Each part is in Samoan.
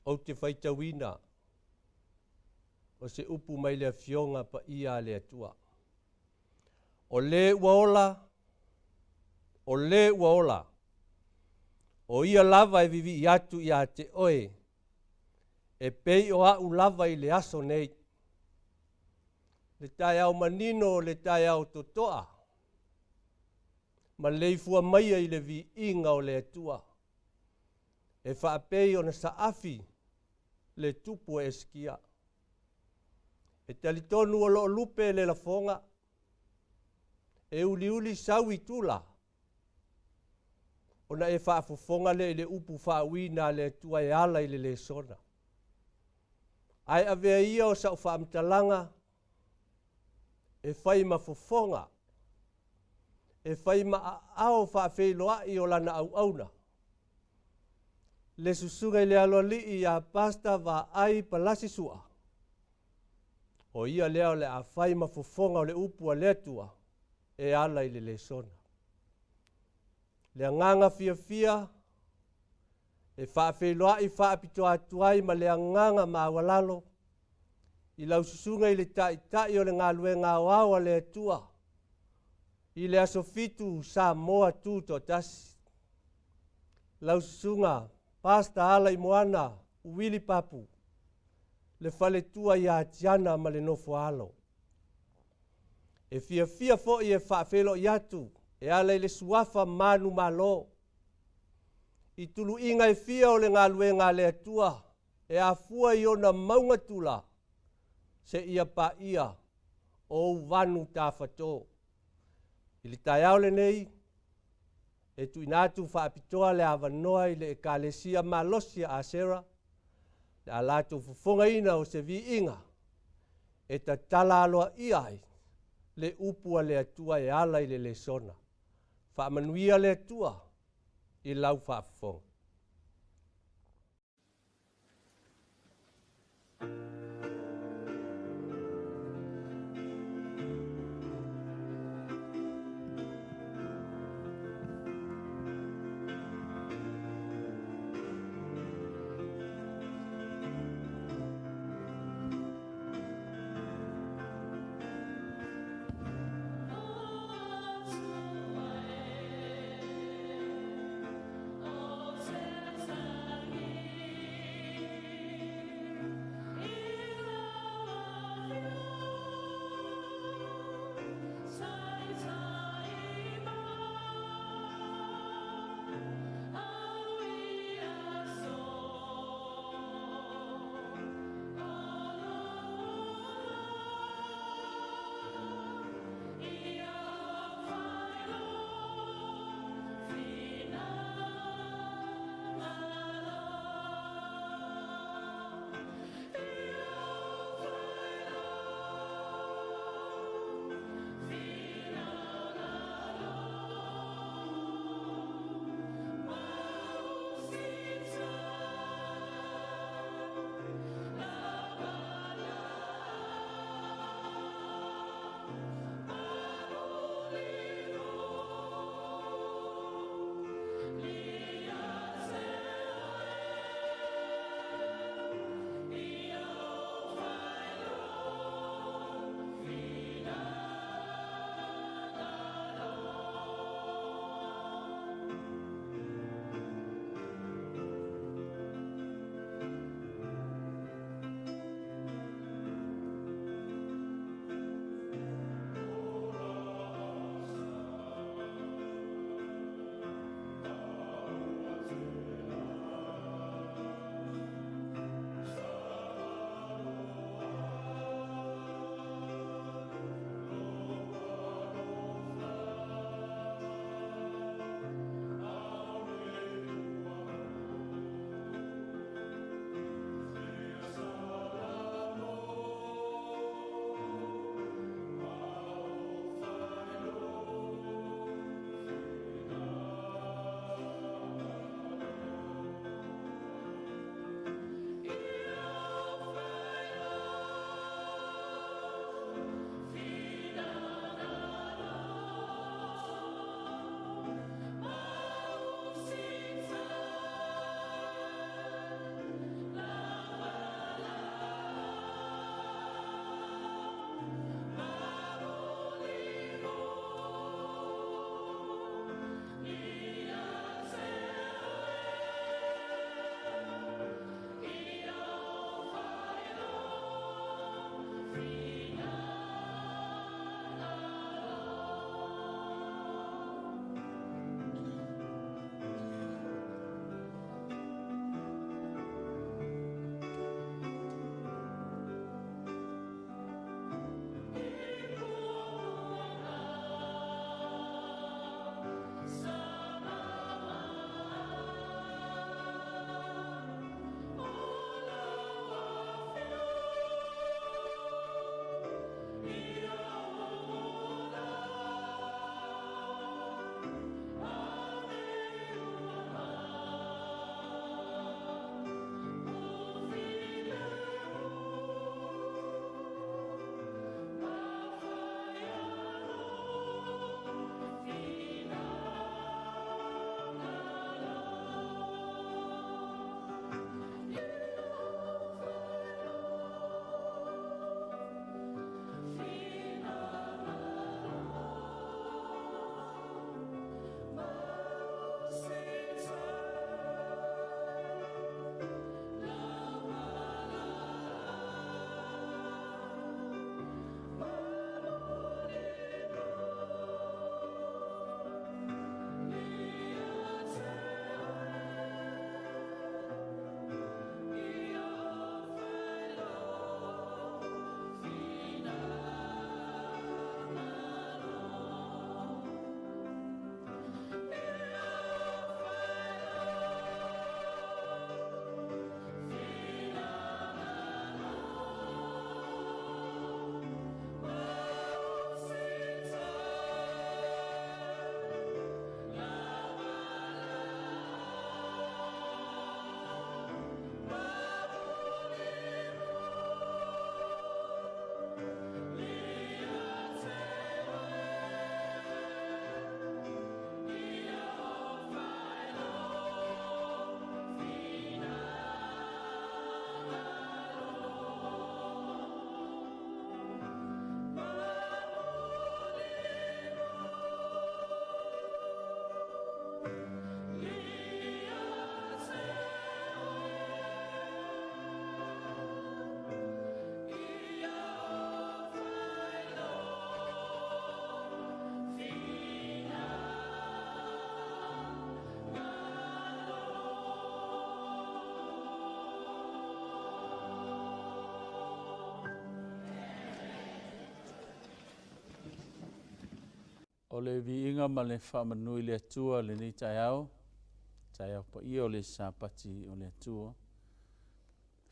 Ou te faitauina o se upu mai le Afioga Paia a le Atua. O le ua ola, o le ua ola, o ia lava e vivii atu ia te oe, e pei o au lava i le aso nei. Le taeao manino o le taeao totoa, ma leifua maia i le viiga o le Atua, e faapei ona saafi le tupu e Esikia. E talitonu o loo lupe le lafoga, e uliuli sau i tula, ona e faafofoga lea i le upu faauiina a le Atua e ala i le lesona. Ae avea ia o sau faamatalaga e fai ma fofoga, e fai ma aao faafeiloai o lana auauna. Le susuga i le aloalii ia Pastor Vaai Palasi Sua, o ia lea o le a fai ma fofoga o le upu a le Atua e ala i le lesona. Le agaga fiafia e faafeiloai faapitoa atu ai ma le agaga maualalo i lau susuga i le taitai o le galuega aoao a le Atua i le aso 7 Samoa Tutoatasi. Lau susuga Pastor Alaimoana Uili Papu, le faletua ia Tiana ma le nofoaalo. E fiafia foi e faafeiloai atu e ala i le suafa manu malo. I tuluiga e fia o le galuega a le Atua e afua i ona mauga tula se ia paia o uvanu tafatō. I le taeao lenei, e tuuina atu faapitoa le avanoa i le Ekalesia Malosi a Asera, le a latou fofogaina o se viiga e tatala aloaia ai le upu a le Atua e ala i le lesona. Faamanuia le Atua i lau faafofoga. O le viiga ma le faamanu i le Atua i lenei taeao, taeao paia o le Sapati o le Atua.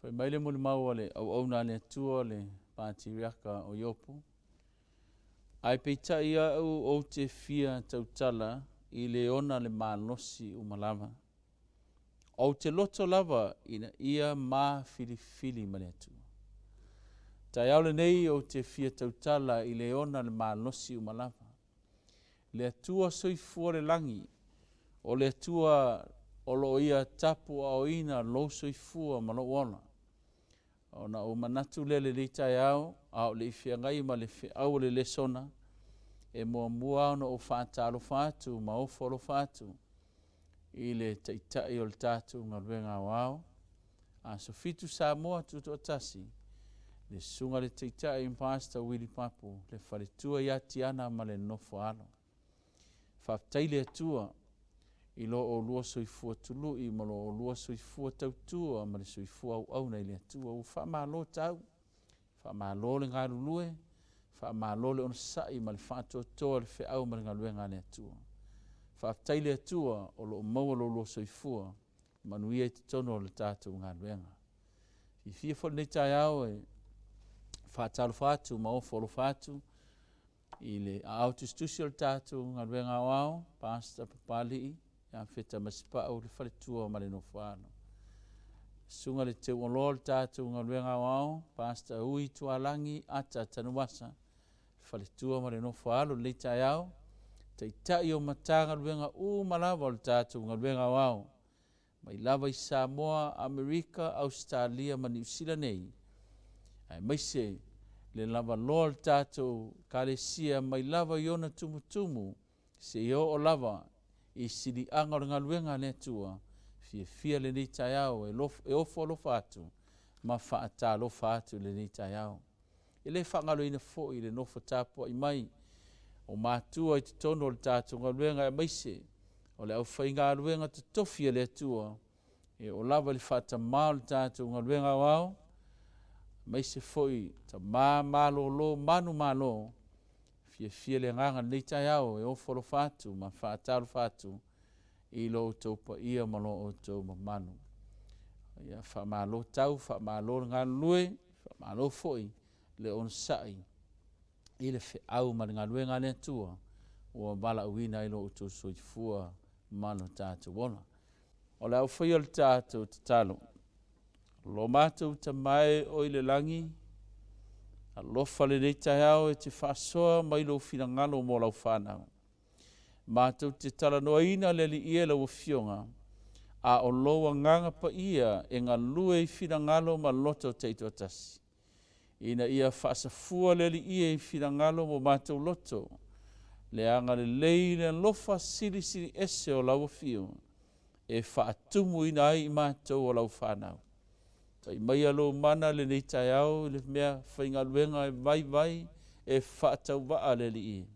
Fai mai le molimau a le auauna a le Atua le Patiriaka o Iopu, Ae peitai a'u ou te fia tautala i le ona le malosi uma lava. Ou te loto lava ina ia mafilifili ma le Atua. Taeao lenei ou te fia tautala i le ona le malosi uma lava. Le Atua soifua le lagi, o le Atua o lo o ia tapuaaoina lou soifua ma lou ola. Ona ou manatu lea i lenei taeao, a o le i feagai ma le feau o le lesona, e muamua ona ou faatalofa atu ma ofo alofa atu i le Taitai o le tatou galuega aoao, Aso Fitu Samoa Tutoatasi, le Susuga i le Taitai Pastor Willie Papu, le faletua ia Tiana ma le nofo a alo. Faafetai i le Atua i lo oulua soifua tului ma lo oulua soifua tautua ma le soifua auauna i le Atua. Ua faamalo tau, faamalo le galulue, faamalo le onosai ma le faatoatoa i le feau ma le galuega a le Atua. Faafetai i le Atua o lo o maua lo oulua soifua manuia i totonu o le tatou galuega. Fiafia foi lenei taeao e faatalofa atu ma ofo alofa atu i le aao tusitusi o le tatou galuega aoao, Pastor Papali'i Iafeta Masepau, le faletua ma le nofoaalo. Susuga le Teuoloa o le tatou galuega aoao, Pastor Ui Tualagi Ata Tanuvasa, le faletua ma le nofoaalo lenei taeao, Taitai o Matagaluega uma lava o le tatou galuega aoao, mai lava i Samoa, Amerika, Ausetalia ma Niu Sila nei, aemaise le lavaloa o le tatou Ekalesia mai lava i ona tumutumu seia oo lava i siliaga o le galuega a le Atua. Fiafia lenei taeao e ofo alofa atu ma faatalofa atu i lenei taeao. E le faagaloina foi le nofo tapuai mai o matua i totonu o le tatou galuega, aemaise o le aufaigaluega totofi a le Atua e oo lava i le faatamā o le tatou galuega aoao, aemaise foi tama malolo manumalo. Fiafia le agaga i lenei taeao e ofo alofa atu ma faatalofa atu i lo outou paia ma lo outou mamalu. Ia faamalo tau, faamalo le galulue, faamalo foi le onosai i le feau ma le galuega a le Atua ua valaauina ai lo outou soifua ma lo tatou ola. O le a ou faia le tatou tatalo. Lo matou Tama e o i le lagi, alofa lenei taeao e te faasoa mai lou finagalo mo lau fanau. Matou te talanoaina le Alii e lau Afioga, a o lou Agaga Paia e galue i finagalo ma loto taitoatasi, ina ia faasafua le Alii e i finagalo mo matou loto, le agalelei le alofa silisili ese o lau Afioga e faatumuina ai i matou o lau fanau. Fai maia lou mana lenei taeao i le mea faigaluega e vaivai e faatauvaa le Alii,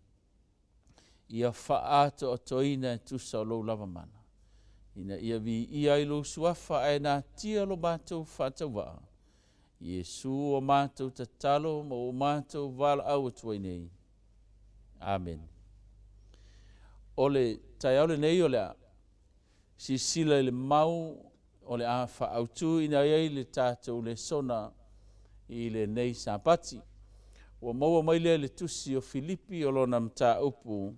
ia faaatoatoina e tusa o lou lava mana, ina ia viia ai lou suafa ae natia lo matou faatauvaa. Iesu o matou tatalo ma o matou valaau atu ai nei. Amene. O le taeao lenei o le a silasila i le mau o le a faaautuina ai le tatou lesona i lenei Sapati. Ua maua mai lea i le tusi o Filipi o lona mataupu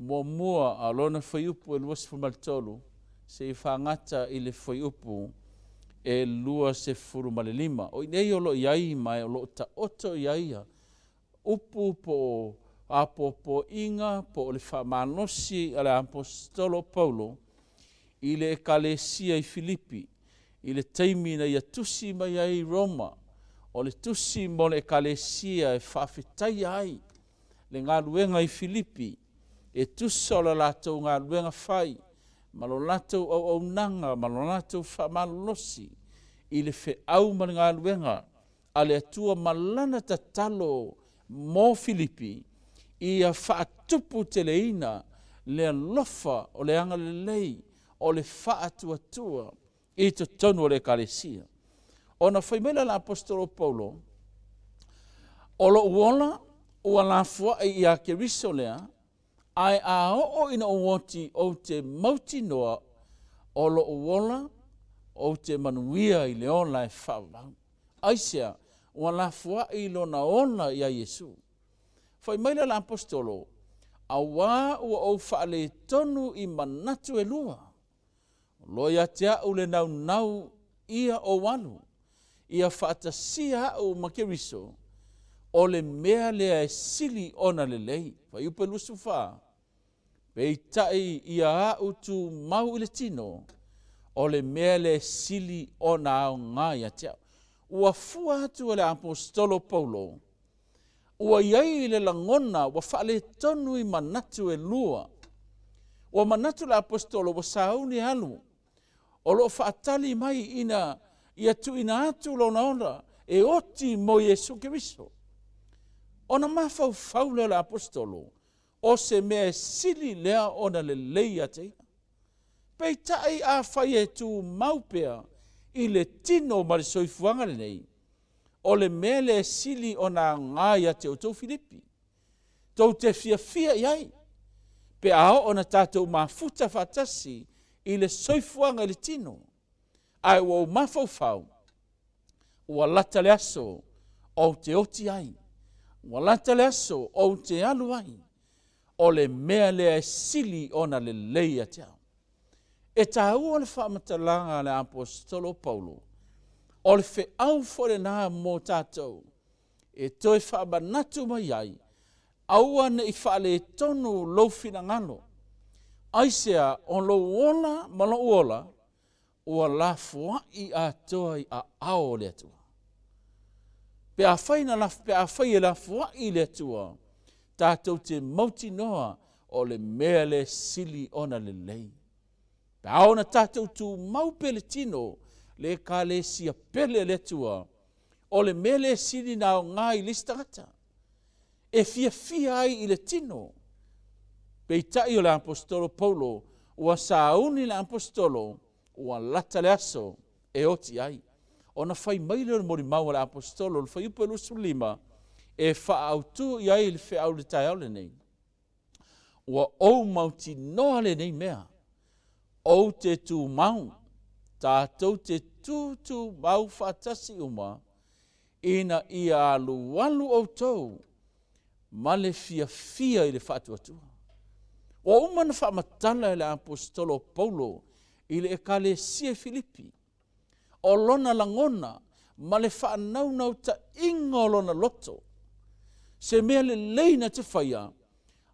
muamua a o lona fuaiupu e 23 seia fagata i le fuaiupu e 25. O i inei o lo o i ai ma o lo o taoto i ai upu po o apoapoaiga po o le faamalosi a le aposetolo o Paulo i le Ekalesia i Filipi i le taimi na ia tusi mai ai i Roma. O le tusi mo le Ekalesia e faafetaia ai le galuega i Filipi e tusa o le latou galuega fai ma lo latou auaunaga ma lo latou faamalolosi i le feau ma le galuega a le Atua ma lana tatalo mo Filipi ia faatuputeleina le alofa o le agalelei o le faatuatua i totonu o le Ekalesia. Ona fai mai lea o le aposetolo o Paulo, o lou ola ua lafoai ia Keriso lea, Ae a oo ina ou oti ou te mautinoa o lo'u ola, ou te manuia i le ola e faavavau. Aisea? Ua lafoa'i lona ola iā Iesu. Fai mai le Aposetolo, auā ua ou faaletonu i manatu e lua. O loa ia te a'u le naunau ia ou alu, ia faatasia a'u ma Keriso, o le mea lea e sili ona lelei. Fuaiupu e 24, peitai ia a'u tumau i le tino, o le mea lea e sili ona aogā ia te a'u. Ua fua atu e le Aposetolo Paulo, ua i ai le lagona ua faaletonu i manatu e lua. Ua manatu le Aposetolo ua sauni alu, o loo faatali mai ina ia tuuina atu lona ola e oti mo Iesu Keriso. Ona mafaufau lea o le Aposetolo, o se mea e sili lea ona lelei ia te ia. Peitai afai e tumau pea i le tino ma le soifuaga lenei, o le mea lea e sili ona aoga ia te outou Filipi, tou te fiafia i ai, pe a oo na tatou mafuta faatasi i le soifuaga i le tino. Ae ua ou mafaufau, ua lata le aso ou te oti ai, ua lata le aso ou te alu ai, o le mea lea e sili ona lelei ia te au. E tāua le faamatalaga a le Aposetolo Paulo, o le feau foi lenā mo tatou, e toe faamanatu mai ai, aua ne i faaletonu lou finagalo. Aisea? O lou ola ma lou ola, ua lafoai atoa i aao o le Atua. Pe afai na laf, pe afai e lafoai i le Atua, tatou te mautinoa o le mea lea e sili ona lelei. Pe a ona tatou tumau pea le tino, le Ekalesia pele a le Atua, o le mea lea e sili na aoga i le isi tagata, e fiafia ai i le tino. Peitai o le Aposetolo Paulo, ua sauni le Aposetolo, ua lata le aso e oti ai. Ona fai mai lea o le molimau a le Aposetolo, le fuaiupu e 25, e faaautu i ai le feau i le taeao lenei. Ua ou mautinoa lenei mea, ou te tumau, tatou te tutumau faatasi uma, ina ia alualu outou ma le fiafia i le faatuatua. Ua uma ona faamatala e le Aposetolo Paulo i le Ekalesia i Filipi, o lona lagona ma le faanaunautaiga o lona loto, se mea lelei na te faia,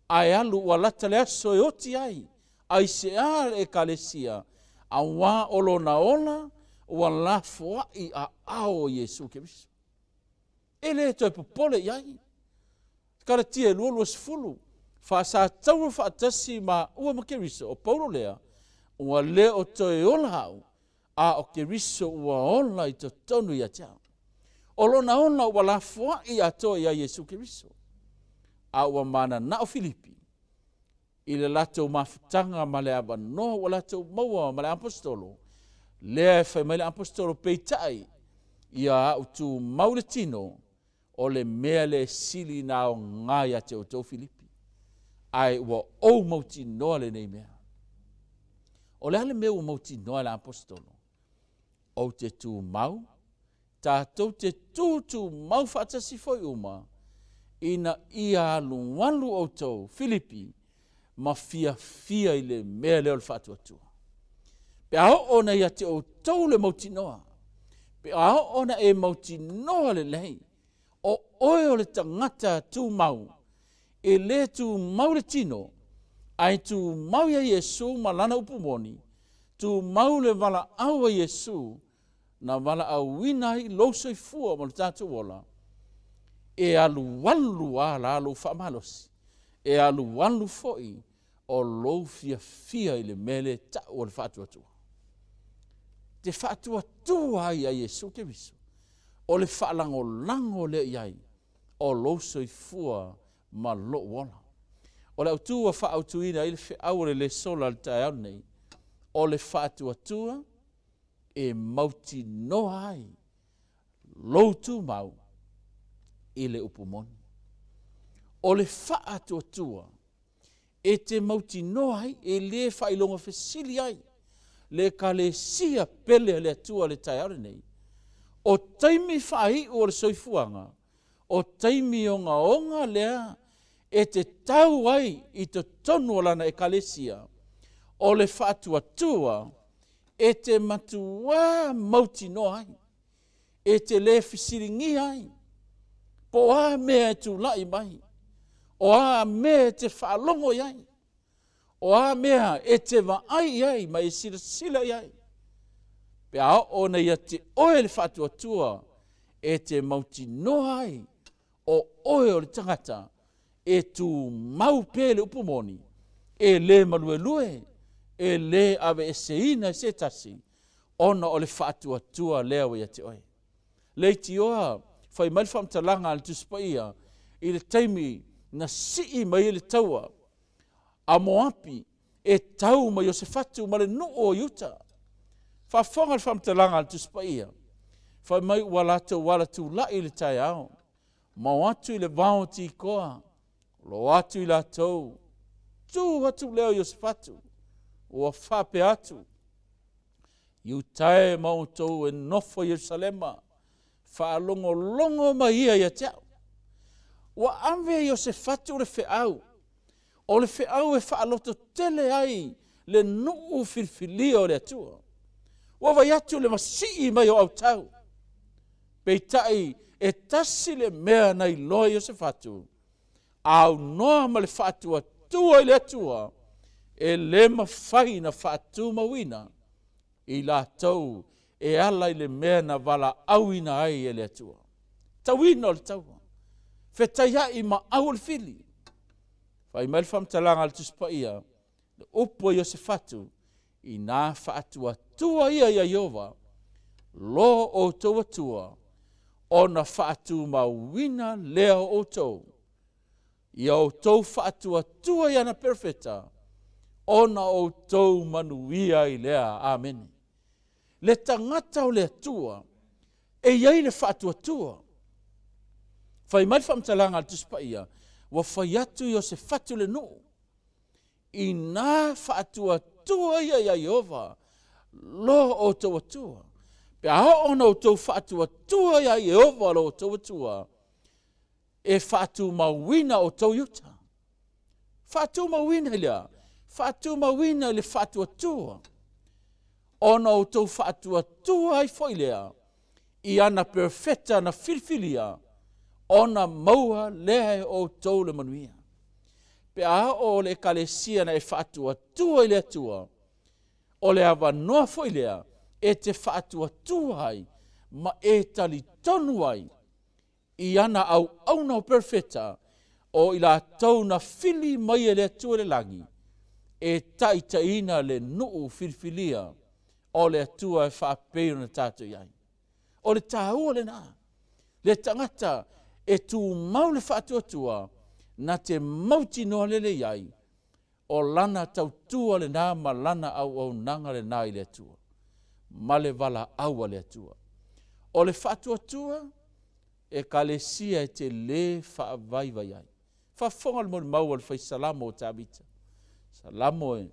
ae alu ua lata le aso e oti ai, aisea le Ekalesia, auā o lona ola ua lafoai aao o Iesu Keriso. E le toe popole i ai. Kalatia e 2:20, faasatauro faatasi ma ua ma Keriso, o Paulo lea, ua le o toe ola au, a o Keriso ua ola i totonu ia te au. O lona ola ua lafoai atoa ia Iesu Keriso. A ua mananao Filipi i le latou mafutaga ma le avanoa ua latou maua ma le Aposetolo, lea e fai mai le Aposetolo, peitai ia a'u tumau le tino, o le mea lea e sili na aoga ia te outou Filipi, ae ua ou mautinoa lenei mea. O le a le mea ua mautinoa e le Aposetolo? Ou te tumau, tatou te tutumau faatasi foi uma, ina ia alualu outou Filipi ma fiafia i le mea lea o le faatuatua. Pe a oo ona ia te outou le mautinoa, pe a oo ona e mautinoa lelei, o oe o le tagata tumau, e le tumau le tino, ae tumau ia Iesu ma lana upu moni, tumau le valaau a Iesu, na valaauina ai lou soifua ma le tatou ola, e alualu a la lou faamalosi, e alualu foi o lou fiafia i le mea lea ta'u o le faatuatua. Te faatuatua ai ia Iesu Keriso, o le faalagolago lea i ai o lou soifua ma lou ola. O le autu ua faaautuina ai le feau o le lesona o le taeao lenei, o le faatuatua e mautinoa ai lou tumau i le upu moni. O le faatuatua E te mautinoa ai, e lē faailoga fesili ai le Ekalesia pele a le Atua i le taeao lenei. O taimi faaiu o le soifuaga, o taimi ogaoga lea e te tau ai i totonu o lana Ekalesia, o le faatuatua e te matuā mautinoa ai, e te lē fesiligia ai, po o a mea e tulai mai, o a mea e te faalogo i ai, o a mea e te vaai i ai ma e silasila i ai, pe a oo ina ia te oe le faatuatua e te mautinoa ai o oe o le tagata e tumau pea i le upu moni, e lē maluelue, e lē aveeseina e se tasi, ona o le faatuatua lea ua ia te oe. Leitioa fai mai le faamatalaga a le Tusi Paia i le taimi na sii mai ai le taua a Moapi e tau ma Iosefatu ma le nuu o Iuta. Faafofoga le faamatalaga a le Tusi Paia, fai mai ua latou ala tula'i i le taeao, ma o atu i le vao o Tikoa, lo atu i latou, tu atu lea o Iosefatu, ua faapea atu, Iuta e ma outou e nofo i Ierusalema, faalogologo mai ia ia te au. Ua ave e Iosefatu le feau, o le feau e faalototele ai le nuu filifilia o le Atua. Ua vaai atu le masii mai o autau, peitai e tasi le mea na iloa e Iosefatu, aunoa ma le faatuatua i le Atua, e lē mafai na faatumauina i latou e ala i le mea na valaauina ai e le Atua. Tauina o le taua, fetaiai ma au o le fili. Fai mai le faamatalaga a le Tusi Paia, le upu a Iosefatu, inā faatuatua ia iā Ieova, lo outou Atua, ona faatumauina lea o outou. Ia outou faatuatua i ana perofeta, ona outou manuia ai lea. Amene. Le tagata o le Atua, e i ai le faatuatua. Fai mai le faamatalaga a le Tusi Paia, ua fai atu Iosefatu le nuu, inā faatuatua ia iā Ieova, lo outou Atua. Pe a oo ona outou faatuatua iā Ieova lo outou Atua, e faatumauina outou i uta. Faatumauina i le a? Faatumauina i le faatuatua. Ona outou faatuatua ai foi lea i ana perofeta na filifilia, ona maua lea e outou le manuia. Pe a oo le Ekalesia na e faatuatua i le Atua, o le avanoa foi lea e te faatuatua ai ma e talitonu ai i ana auauna o perofeta, o i latou na fili mai e le Atua i le lagi, e taitaiina le nuu filifilia o le Atua e faapei ona tatou i ai. O le tāua lena, le tagata e tumau le faatuatua, na te mautinoa lelei ai, o lana tautua lena ma lana auaunaga lena i le Atua, ma le valaau a le Atua. O le faatuatua, Ekalesia e te lē faavaivai ai. Faafofoga le molimau a le fai Salamo o Tavita. Salamo e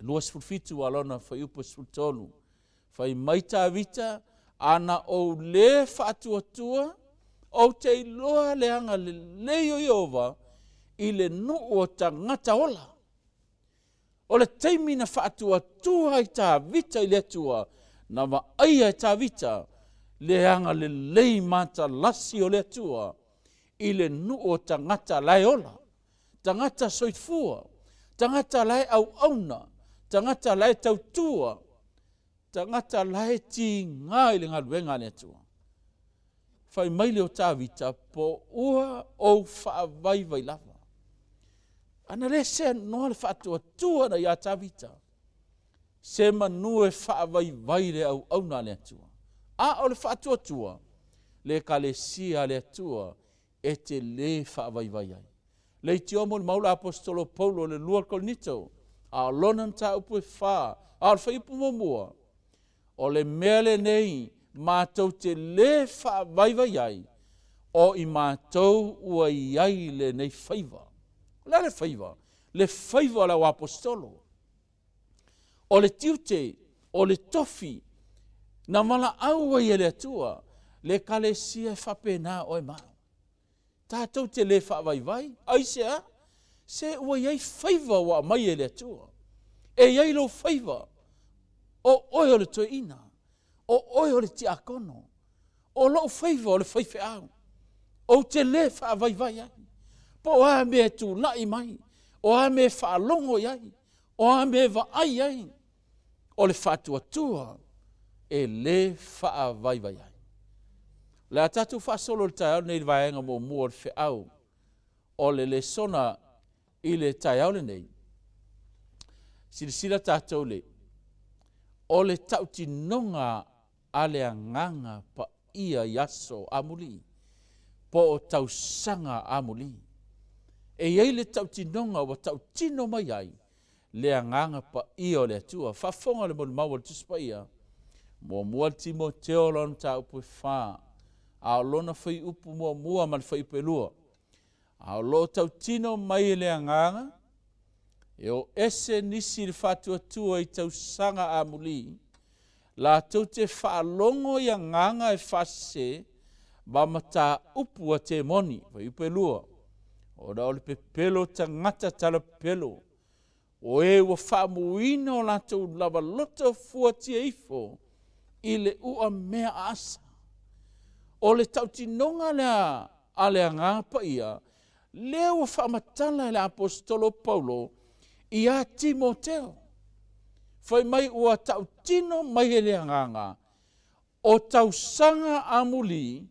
27 a lona fuaiupu e 13. Fai mai Tavita, ana ou lē faatuatua, ou te iloa le agalelei o Ieova i le nuu o tagata ola. O le taimi na faatuatua ai Tavita i le Atua, na vaaia e Tavita le agalelei matalasi o le Atua i le nuu o tagata lae ola, tagata soifua, tagata lae auauna, tagata lae tautua, tagata lae tiga i le galuega a le Atua. Fai mai le o Tavita, po ua ou faavaivai lava. Ana lē seanoa le faatuatua na iā Tavita, se manu e faavaivai le auauna a le Atua. A o le faatuatua, le Ekalesia a le Atua e te lē faavaivai ai. Leitioa molimau le aposetolo Paulo i le 2 Korinito, a o lona mataupu e 4, a o le fuaiupu muamua, o le mea lenei matou te lē faavaivai ai, o i matou ua i ai lenei faiva. O le a le faiva? le faiva o le auaposetolo. O le tiute, o le tofi, na valaau ai e le Atua le Ekalesia e faapena oe ma au. Tatou te le faavaivai, aisea? Se ua i ai faiva ua aumai e le Atua. E i ai lou faiva, o oe o le toeaina, o oe o le tiakono, o lou faiva o le faifeau. Ou te le faavaivai ai. Po o a mea e tulai mai, o a mea e faalogo i ai, o a mea e vaai ai, o le faatuatua e lē faavaivai ai. O le a tatou faasolo i le taeao lenei i le vaega muamua o le feau o le lesona i le taeao lenei. Silasila tatou le o le tautinoga a le Agaga Paia i aso amuli po o tausaga amuli. E i ai le tautinoga ua tautino mai ai le Agaga Paia o le Atua. Faafofoga le molimau a le Tusi Paia, muamua le Timoteo lona mataupu e 4, a o lona fuaiupu muamua ma le fuaiupu e 2. A o lo o tautino mai e le Agaga, e o ese nisi i le faatuatua i tausaga amuli, latou te faalogo i agaga e faasese ma mataupu a temoni. Fuaiupu e 2, ona o le pepelo tagata talapepelo, o e ua faamuina o latou lava loto fuatia ifo i le uamea aasa. O le tautinoga lea a le Agaga Paia, lea ua faamatala e le aposetolo Paulo ia Timoteo. Fai mai ua tautino mai e le Agaga, o tausaga amuli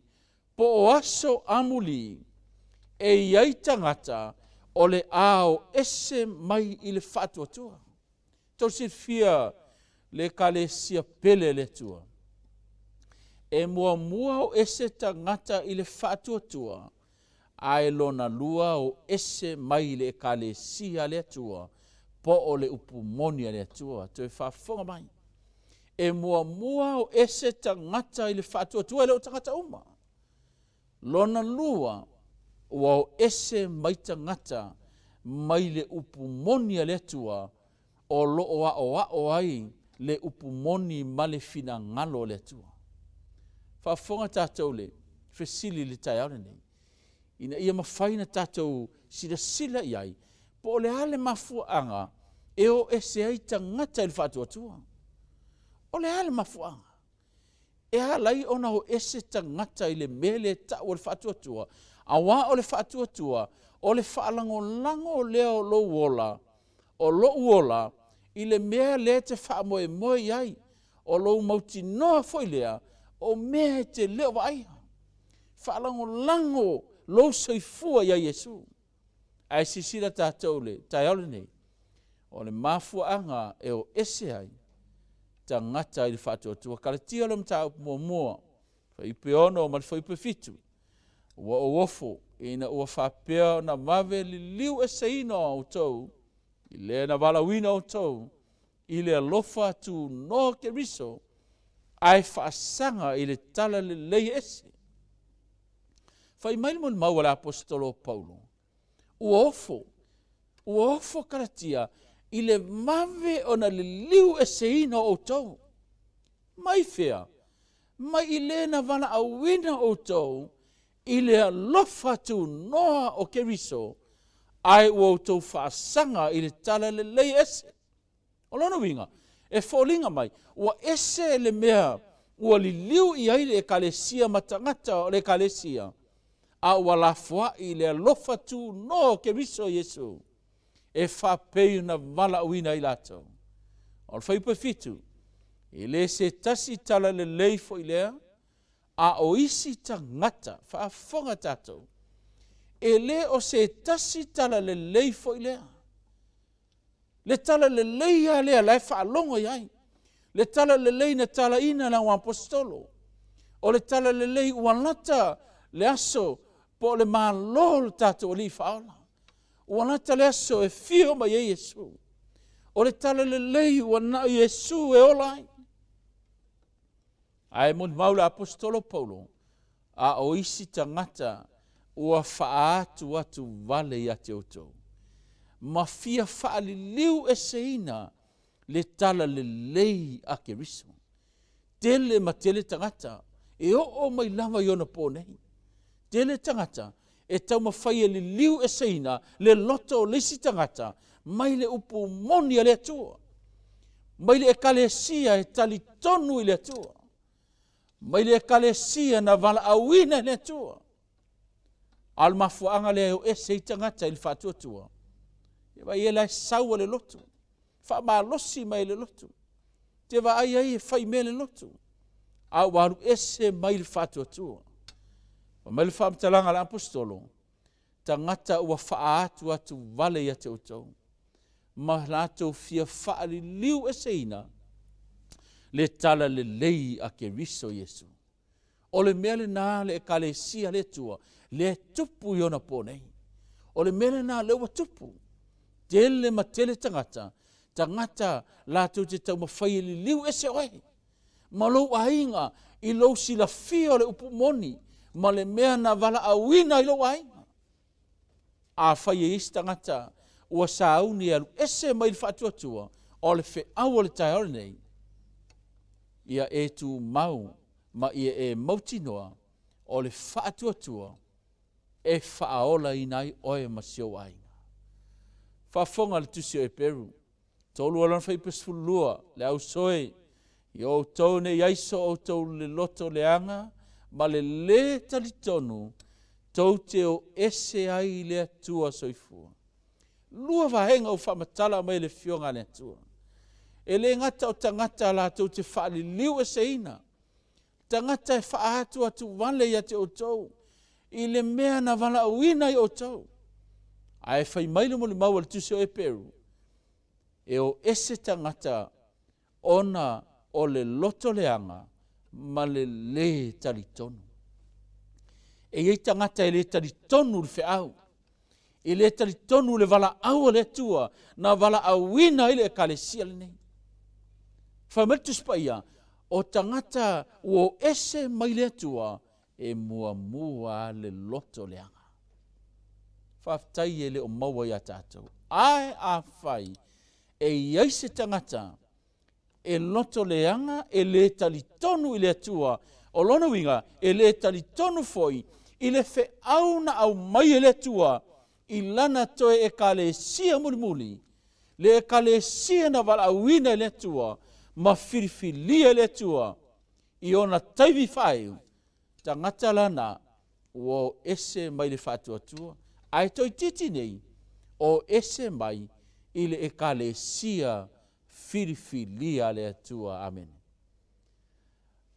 po o aso amuli, e i ai tagata o le ao ese mai i le faatuatua. Tou silafia le Ekalesia pele a le Atua. E muamua o ese tagata i le faatuatua, ae lona lua o ese mai i le Ekalesia a le Atua, po o le upu moni a le Atua. Toe faafofoga mai. E muamua o ese tagata i le faatuatua, e le o tagata uma. Lona lua, ua o ese mai tagata mai le upu moni a le Atua, o loo aoao ai le upu moni ma le finagalo o le Atua. Faafofoga tatou le fesili i le taeao lenei, ina ia mafai ona tatou silasila i ai, po o le a le mafuaaga e o ese ai tagata i le faatuatua. O le a le mafuaaga e ala ai ona o ese tagata i le mea lea e tau o le faatuatua, auā o le faatuatua o le faalagolago lea o lou ola, o lou ola i le mea lea e te faamoemoe i ai, o lou mautinoa foi lea o mea e te le o vaaia. Faalagolago lou soifua ia Iesu. Ae silasila tatou le taeao lenei, o le mafuaaga e o ese ai tagata i le faatuatua. Kalatia le mataupu muamua, fuaiupu e 6 ma le fuaiupu e 7. Ua ou ofo ina ua faapea ona vave liliu eseina o outou i le na valaauina outou i le alofa tunoa o Keriso, ae faasaga i le tala lelei ese. Fai mai le molimau a le aposetolo o Paulo, ua ofo, ua ofo Kalatia i le vave ona liliu eseina o outou. Mai fea? Mai i le na valaauina outou i le alofa tunoa o Keriso, ae ua outou faasaga i le tala lelei ese. O lona uiga, e foliga mai, ua ese le mea ua liliu i ai le Ekalesia ma tagata o le Ekalesia, a ua lafoai i le alofa tunoa o Keriso Iesu, e faapei ona valaauina ai latou. O le fuaiupu e 7, e le se tasi tala lelei foi lea, a o isi tagata, faafofoga tatou, e le o se tasi tala lelei foi lea. Le tala lelei lava lea la e faalogo i ai, le tala lelei na talaina le auaposetolo, o le tala lelei ua lata le aso po o le malo o le tatou Alii Faaola, ua lata le aso e fio mai ai Iesu, o le tala lelei ua na o Iesu e ola ai. Ae molimau le aposetolo Paulo, a o isi tagata ua faaatu atu vale ia te outou. ma fia faaliliu eseina le tala lelei a Keriso. Tele ma tele tagata e oo mai lava i ona po nei. Tele tagata e taumafai e liliu eseina le loto o le isi tagata mai le upu moni a le Atua, mai le ekalesia e talitonu i le Atua, mai le ekalesia na valaauina e le Atua. A o le mafuaaga lea e o ese ai tagata i le faatuatua, e vaai e la e sau a le lotu, faamalosi mai le lotu, te vaai ai e fai mea le lotu, a ua alu ese mai le faatuatua. Fai mai le faamatalaga a le Aposetolo, tagata ua faaatu atu vale ia te outou, ma latou fia faaliliu eseina le tala lelei a Keriso Iesu. O le mea lena le ekalesia le Atua, le tupu i ona po nei. O le mea lena le ua tupu. Tele ma tele tagata, tagata latou te taumafai e liliu ese oe, ma lou aiga i lou silafia o le upu moni, ma le mea na valaauina i lou aiga. A fai e isi tagata ua sauni e alu ese mai le faatuatua, o le feau o le taeao lenei, ia e tumau ma ia e mautinoa o le faatuatua e faaolaina ai oe ma si ou aiga. Faafofoga le tusi o Eperu, 3:12, le ausoe, i outou nei ai so outou le loto leaga ma le lē talitonu, tou te o ese ai i le Atua soifua. Lua vaega o faamatala mai le fioga a le Atua. E le gata o tagata latou te faaliliu eseina, tagata e faaatu atu vale ia te outou, i le mea na valaauina i outou. Ae fai mai le molimau a le tusi o Eperu, e o ese tagata ona o le loto leaga ma le lē talitonu. E iai tagata e lē talitonu le feau, e lē talitonu le valaau a le Atua na valaauina ai le ekalesia lenei. Fai mai le Tusi Paia, o tagata ua o ese mai le Atua e muamua le loto leaga. Faafetai e le o maua ia tatou. Ae afai e iai se tagata e loto leaga e lē talitonu i le Atua, o lona uiga e lē talitonu foi i le feau na aumai e le Atua i lana toe ekalesia mulimuli, le ekalesia na valaauina e le Atua ma filifilia e le Atua i ona taimi faaiu, tagata lana ua o ese mai le faatuatua, ae toeitiiti nei o ese mai i le ekalesia filifilia a le Atua. Amene.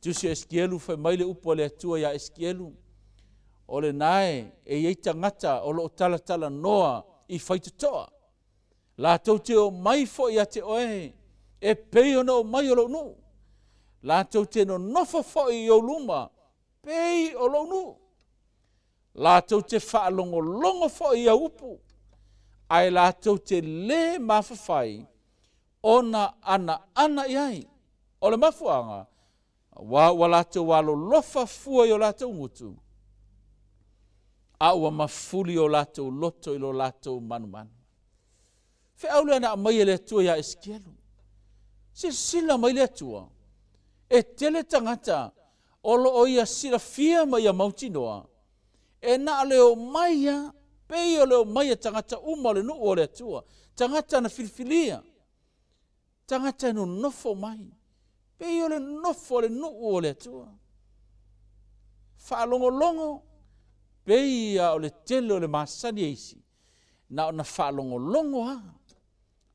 Tusi o Esikielu, fai mai le upu a le Atua ia Esikielu, o le nae e iai tagata o loo talatalanoa i faitotoa, latou te o mai foi ia te oe e pei ona o mai o lou nuu, latou te nonofo foi i ou luma pei o lou nuu, latou te faalogologo foi i au upu, ae latou te lē mafafai ona anaana i ai. O le mafuaaga, auā ua latou alolofa fua i o latou gutu, a ua mafuli o latou loto i lo latou manumanu. Feau lea na aumai e le Atua ia Esikielu. Silasila mai le Atua, e tele tagata o loo ia silafia ma ia mautinoa, e na o le omai ia, pei o le omai a tagata uma o le nuu o le Atua, tagata na filifilia, tagata e nonofo mai, pei o le nofo o le nuu o le Atua. Faalogologo, pei ia o le tele o le masani e isi, na ona faalogologo lava,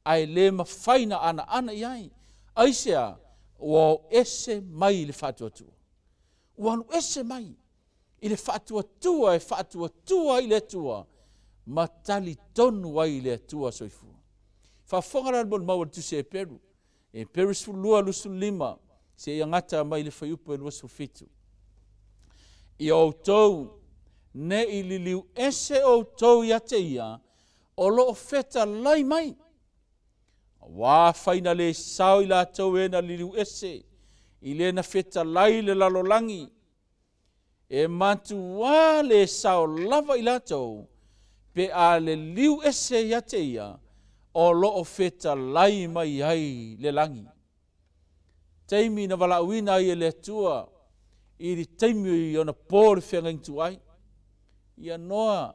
ae lē mafai na anaana i ai. Aisea? Ua o ese mai i le faatuatua. Ua alu ese mai i le faatuatua e faatuatua ai i le Atua ma talitonu ai i le Atua soifua. Faafofoga la le molimau a le tusi a Eperu, Eperu 12:25 seia gata mai le fuaiupu e 27. Ia outou nei liliu ese outou ia te ia o loo fetalai mai, auā fai na lē sao i latou e na liliu ese i le na fetalai le lalolagi, e matuā lē sao lava i latou pe a liliu ese ia te ia o loo fetalai mai ai le lagi. Taimi na valaauina ai e le Atua i le taimi ona po le feagaiga tuai. Ia Noa,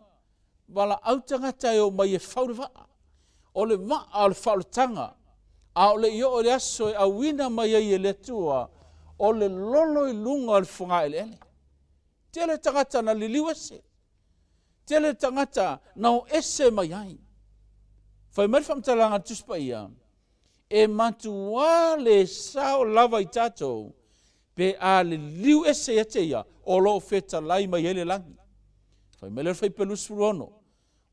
valaau tagata e omai e fau le vaa. O le vaa o le faaolataga, a o le i oo i le aso e auina mai ai e le Atua, o le lolo i luga o le fogaeleele. Tele tagata na liliu ese, tele tagata na o ese mai ai. Fai mai le faamatalaga a le Tusi Paia, e matuā le sao lava i tatou pe a liliu ese ia te ia o lo o fetalai mai ai le lagi. Fai mai lea o le Fuaiupu 26,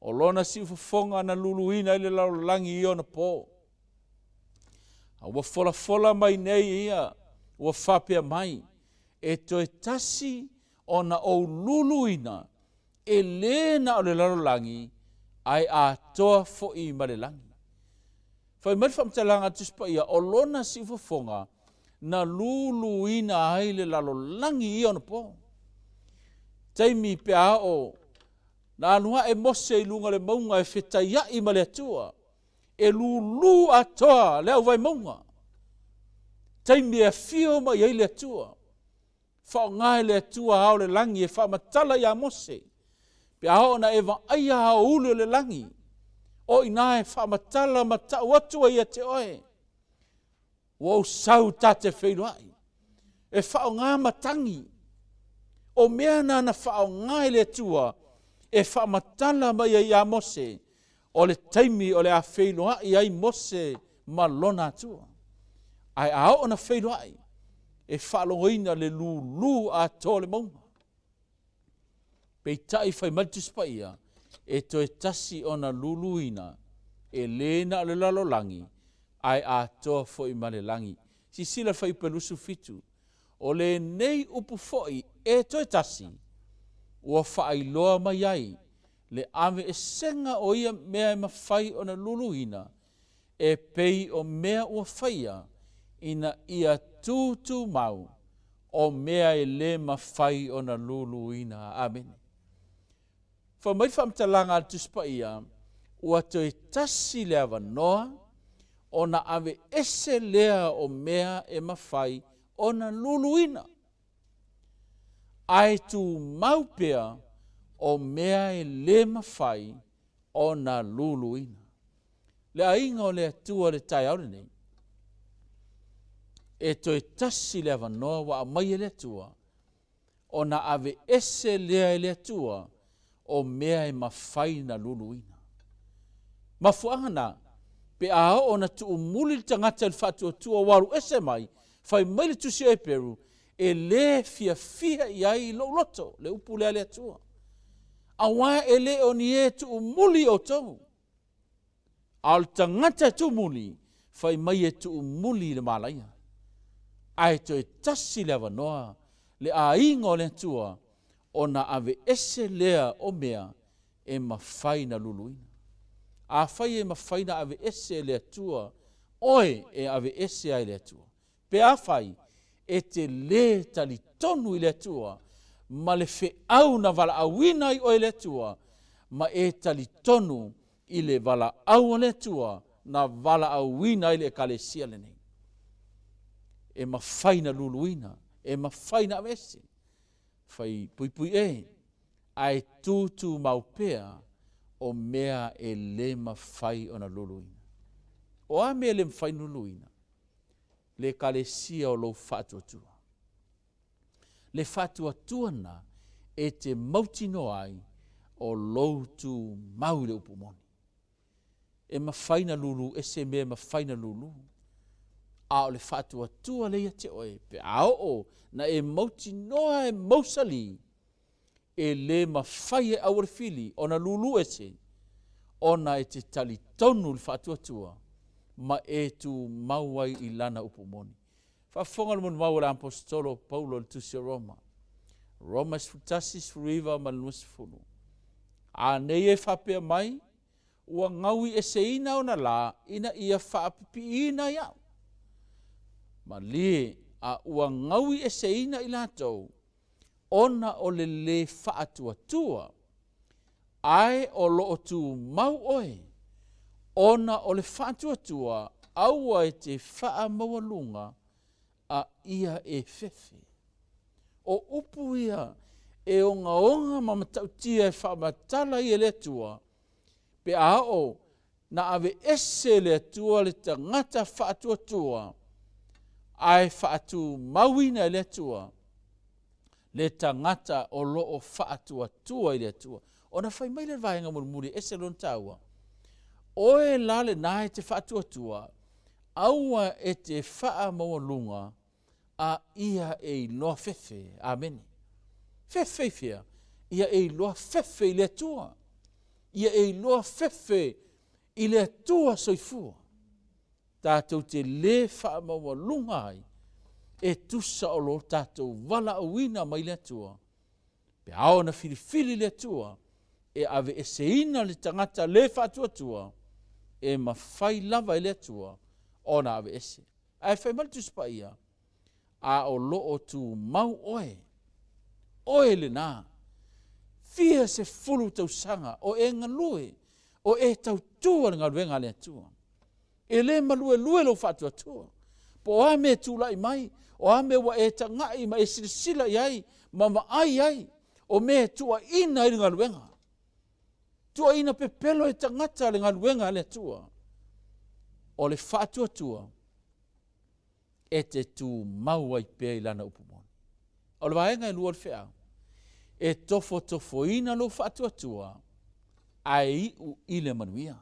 o lona siufofoga na luluina ai le lalolagi i ona po. A ua folafola mai nei ia, ua faapea mai, e toe tasi ona ou luluina e lē na o le lalolagi, ae atoa foi ma le lagi. Fai mai le faamatalaga a le Tusi Paia, o lona siufofoga na luluina ai le lalolagi i ona po. Taimi pe a oo na alu ae Mose i luga o le mauga e fetaiai ma le Atua, e lulu atoa le auvaemauga. Taimi e afio mai ai le Atua, faaaoga e le Atua ao le lagi e faamatala iā Mose, pe a oo na e vaaia aoauli o le lagi, o i ina e faamatala ma tau atu ai ia te oe, ua ou sau ta te feiloai, e faaaoga matagi. O mea na na faaaoga e le Atua e faamatala mai ai iā Mose, o le taimi o le a feiloai ai Mose ma lona Atua. Ae a oo na feiloai, e faalogoina le lulu atoa o le mauga. Peitai fai mai le Tusi Paia, e toe tasi ona luluina, e lē na o le lalolagi, ae atoa foi ma le lagi. Silasila le Fuaiupu 27, o lenei upu foi e toe tasi, ua faailoa mai ai le aveesega o ia mea e mafai ona luluina, e pei o mea ua faia ina ia tutumau o mea e lē mafai ona luluina. Amene. Fai mai le faamatalaga a le Tusi Paia, ua toe tasi le avanoa ona aveese lea o mea e mafai ona luluina, ae tumau pea o mea e lē mafai ona luluina. Le aiga o le Atua i le taeao lenei, e toe tasi le avanoa ua aumai e le Atua ona aveese lea e le Atua o mea e mafai na luluina. Mafuaaga na, pe a oo na tuumuli le tagata i le faatuatua ua alu ese mai, fai mai le Tusi o Heperu, e lē fiafia i ai lou loto, le upu lea a le Atua. Auā e le o ni e tuumuli outou, a o le tagata e tuumuli, fai mai e tuumuli i le malaia. Ae toe tasi le avanoa le aiga o le Atua ona aveese lea o mea e mafai na luluina. Afai e mafai na aveese e le Atua oe, e aveese ai e le Atua. Pe afai e te lē talitonu i le Atua ma le feau na valaauina ai oe e le Atua, ma e talitonu i le valaau a le Atua na valaauina ai le Ekalesia lenei, e mafai na luluina, e mafai na aveese, fai puipui e, ae tutumau pea o mea e lē mafai ona luluina. O a mea e lē mafai ona luluina? Le Ekalesia o lou faatuatua. Le faatuatua na e te mautinoa ai o lou tumau i le upu moni. E mafai na lulu ese mea e mafai na lulu, a o le faatuatua lea ia te oe, pe a oo na e mautinoa e mausali, e lē mafai e au o le fili ona lulu ese, ona e te talitonu i le faatuatua ma e tumau ai i lana upu moni. Faafofoga le molimau a le Aposetolo o Paulo i le Tusi o Roma, Roma 11, 19 ma le 20. A nei e faapea mai, ua gaui eseina ona lā ina ia faapipiiina ai au. Malie a ua gaui eseina i latou ona o le lē faatuatua, ae o loo tumau oe, Ona o le faatuatua aua e te faamaualuga a ia e fefe. O upu ia e ogaoga ma matautia e faamatala ai e le Atua, pe a oo na aveese e le Atua le tagata faatuatua, ae faatumauina e le Atua le tagata o lo o faatuatua i le Atua. Ona fai mai lea o le vaega mulimuli e ese lona taua, Oe la lena e te faatuatua, aua e te faamaualuga a ia e iloa fefe. Amene. Fefe i fea? Ia e iloa fefe i le Atua. Ia e iloa fefe i le Atua soifua. Tatou te lē faamaualuga ai e tusa o lo tatou valaauina mai le Atua. Pe a oo ina filifili le Atua e aveeseina le tagata lē faatuatua, e mafai lava e le Atua ona aveese. Ae fai mai le Tusi Paia, a o lo o tumau oe, oe lena, fia sefulu tausaga o e galue, o e tautua le galuega a le Atua. E lē maluelue lou faatuatua. Po o a mea e tulai mai, o a mea ua e tagai ma e silasila i ai ma vaai ai, o mea e tuuaina ai le galuega. Tuuaina pepelo e tagata le galuega a le Atua. O le faatuatua e te tumau ai pea i lana upu moni. O le vaega e lua o le feau, e tofotofoina lou faatuatua ae iu i le manuia.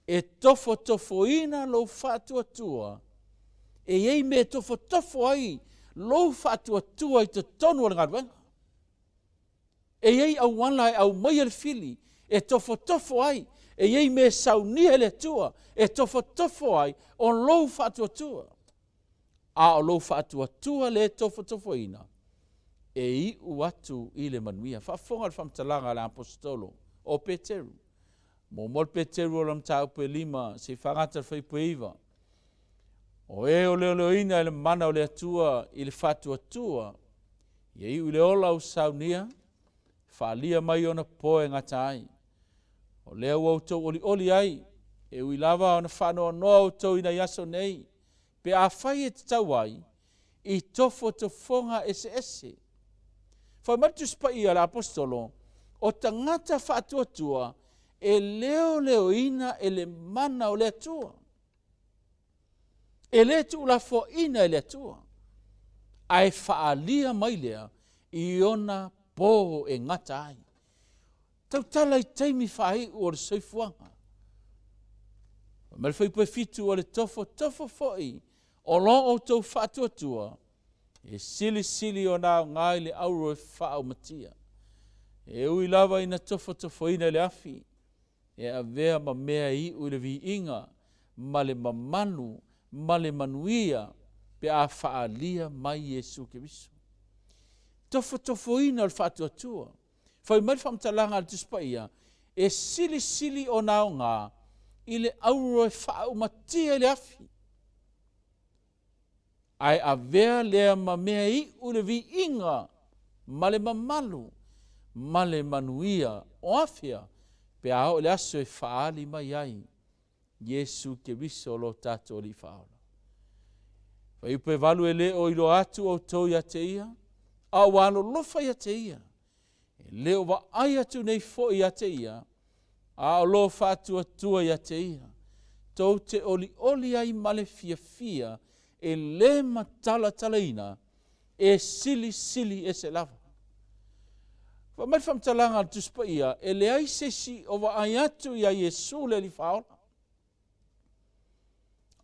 E tofotofoina lou faatuatua, e i ai mea e tofotofo ai lou faatuatua i totonu o le galuega. E i ai auala e aumaia le fili e tofotofo ai, e i ai mea e saunia e le Atua e tofotofo ai o lou faatuatua. A o lou faatuatua lea e tofotofoina, e iu atu i le manuia. Faafofoga le faamatalaga a le Aposetolo o Peteru. Muamua le Peteru o lana mataupu e lima seia faagata le fuaiupu e iva. O e o leoleoina e le mana o le Atua i le faatuatua, ia iu i le ola ua saunia, faaalia mai ona poe gata ai. O lea ua outou olioli ai, e ui lava ona faanoanoa outou i nai aso nei, pe afai e tatau ai, i tofotofoga eseese. Fai mai le Tusi Paia a le Aposetolo, o tagata faatuatua e leoleoina e le mana o le Atua. E lē tuulafoaina e le Atua, ae faaalia mai lea i ona po e gata ai. Tautala i taimi faaiu o le soifuaga. Fai mai le fuaiupu e fitu, o le tofotofo foi o lo outou faatuatua, e silisili ona aoga i le auro e faaaumatia. E ui lava ina tofotofoina i le afi, e avea ma mea e iu i le viiga ma le mamalu ma le manuia pe a faaalia mai Iesu Keriso. Tofotofoina o le faatuatua. Fai mai le faamatalaga a le Tusi Paia, e silisili ona aoga i le auro e faaaumatia i le afi, ae avea lea ma mea e iu i le viiga ma le mamalu ma le manuia o afea pe a oo i le aso e faaali mai ai Iesu Keriso lo tatou Alii Faaola. Fuaiupu e valu e le o iloa atu outou ia te ia, a ua alolofa ia te ia, e le o vaai atu nei foi ia te ia, a o lo faatuatua ia te ia, tou te olioli ai ma le fiafia e lē matalatalaina, e silisili ese lava. Fai mai le faamatalaga a le Tusi Paia, e leai se isi o vaai atu iā Iesu le Alii Faaola,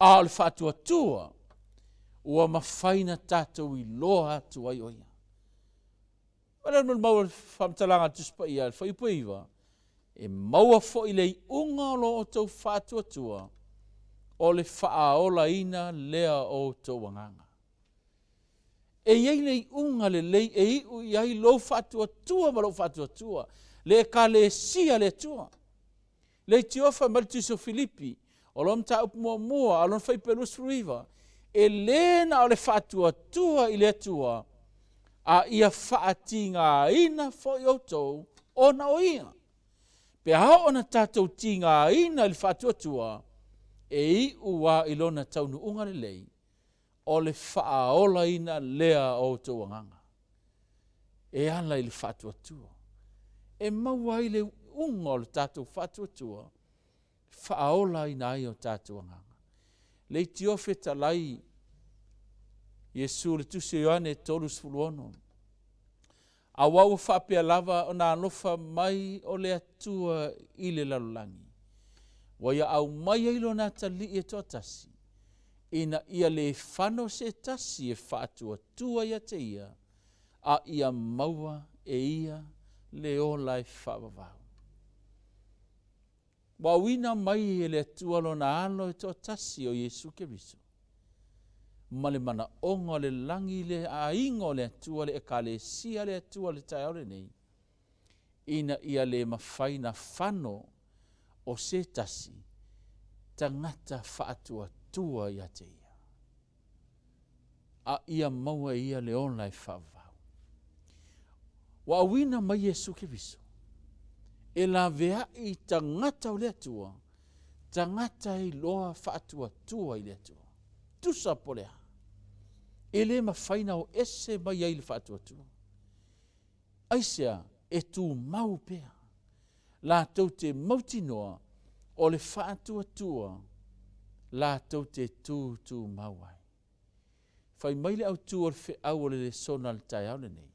a o le faatuatua ua mafai na tatou iloa atu ai o ia. Ma le molimau o le faamatalaga a le Tusi Paia, le fuaiupu e iva, e maua foi le iuga o lo outou faatuatua, o le faaolaina lea o outou agaga. E i ai le iuga lelei e iu i ai lou faatuatua ma lou faatuatua, le Ekalesia a le Atua. Leitioa fai mai le Tusi o Filipi, o lona mataupu muamua a o lona fuaiupu e 29, e lē na o le faatuatua i le Atua, a ia faatigaina foi outou ona o ia. Pe a oo ina tatou tigaina i le faatuatua, e iu lava i lona taunuuga lelei, o le faaolaina lea o outou agaga. E ala i le faatuatua. E maua ai le u'uga o le tatou faatuatua, faaolaina ai o tatou agaga. Leitio fetalai Iesu i le Tusi o Ioane 36, Auā ua faapea lava ona alofa mai o le Atua i le lalolagi, ua ia aumai ai Lona Atalii e toatasi, ina ia le fano se tasi e faatuatua ia te Ia, a ia maua e ia le ola e faavavau. Ua auina mai e le Atua Lona Alo e toatasi o Iesu Keriso, ma le manaoga o le lagi le aiga o le Atua le Ekalesia a le Atua i le taeao lenei, ina ia le mafai na fano o se tasi tagata faatuatua ia te Ia, a ia maua e ia le ola e faavavau. Ua auina mai Iesu Keriso e laveai tagata o le Atua, tagata e iloa faatuatua i le Atua. Tusa po o le a, e le mafai ona o ese mai ai le faatuatua. Aisea? E tumau pea latou te mautinoa o le faatuatua latou te tutumau ai. Fai mai le autu o le feau o le lesona i le taeao lenei,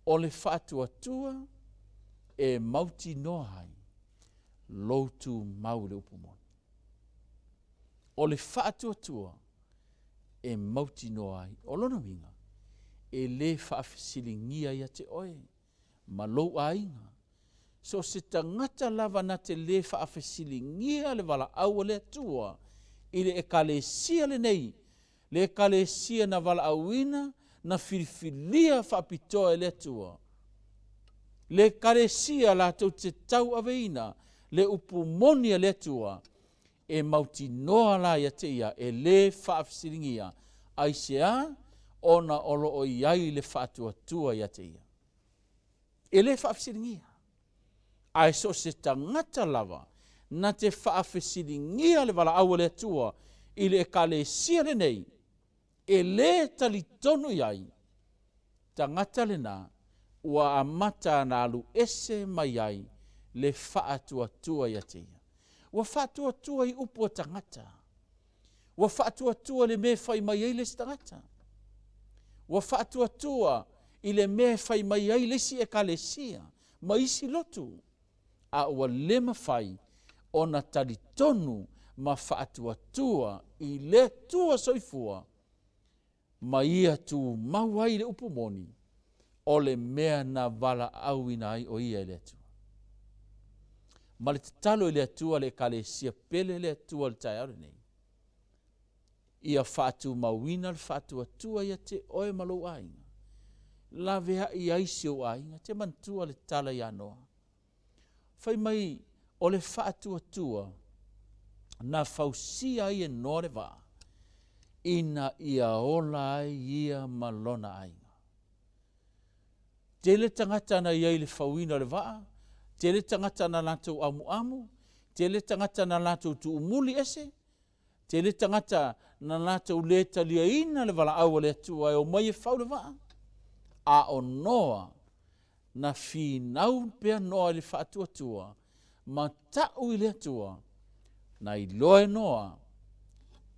o le faatuatua e mautinoa ai lou tumau i le upu moni. O le faatuatua e mautinoa ai. O lona uiga, e le faafesiligia ia te oe ma lou aiga. So o se tagata lava na te lē faafesiligia le valaau a le Atua i le Ekalesia lenei, le Ekalesia na valaauina, na filifilia faapitoa e le Atua, le Ekalesia latou te tauaveina le upu moni a le Atua, e mautinoa la ia te ia e lē faafesiligia. Aisea? Ona o lo o i ai le faatuatua ia te ia. E lē faafesiligia. Ae so o se tagata lava na te faafesiligia le valaau a le Atua i le Ekalesia lenei, e lē talitonu i ai, tagata lena ua amata ona alu ese mai ai le faatuatua ia te ia. Ua faatuatua i upu a tagata. Ua faatuatua i le mea e fai mai ai le isi tagata. Ua faatuatua i le mea e fai mai ai le isi ekalesia ma isi lotu, a ua le mafai ona talitonu ma faatuatua i le Atua soifua ma ia tumau ai le upu moni o le mea na valaauina ai o ia e le Atua. Ma le tatalo i le Atua le Ekalesia pele le Atua i le taeao lenei, ia faatumauina le faatuatua ia te oe ma lou aiga. Laveai ai si ou aiga, te manatua le tala ia Noa. Fai mai o le faatuatua na fausia ai e Noa le vaa, ina ia ola ai ia ma lona aiga. Tele tagata na i ai i le fauina o le vaa, tele tagata na latou amuamu, tele tagata na latou tuumuli ese, tele tagata na latou le taliaina le valaau a le Atua e omai e fau le vaa. A o Noa, na finau pea Noa i le faatuatua ma ta'u i le Atua, na iloa e Noa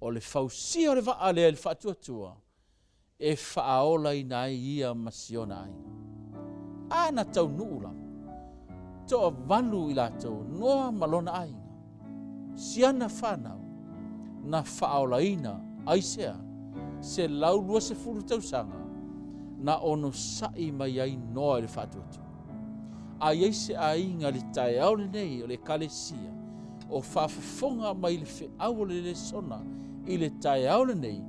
o le fausia o le vaa lea i le faatuatua e faaolaina ai ia ma si ona aiga. A na taunuu lava, toavalu i latou, Noa ma lona aiga, si ana fanau, na faaolaina, aisea? 120 tausaga na onosa'i mai ai Noa i le faatuatua. A i ai se aiga i le taeao lenei o le Ekalesia o faafofoga mai i le feau o le lesona i le taeao lenei,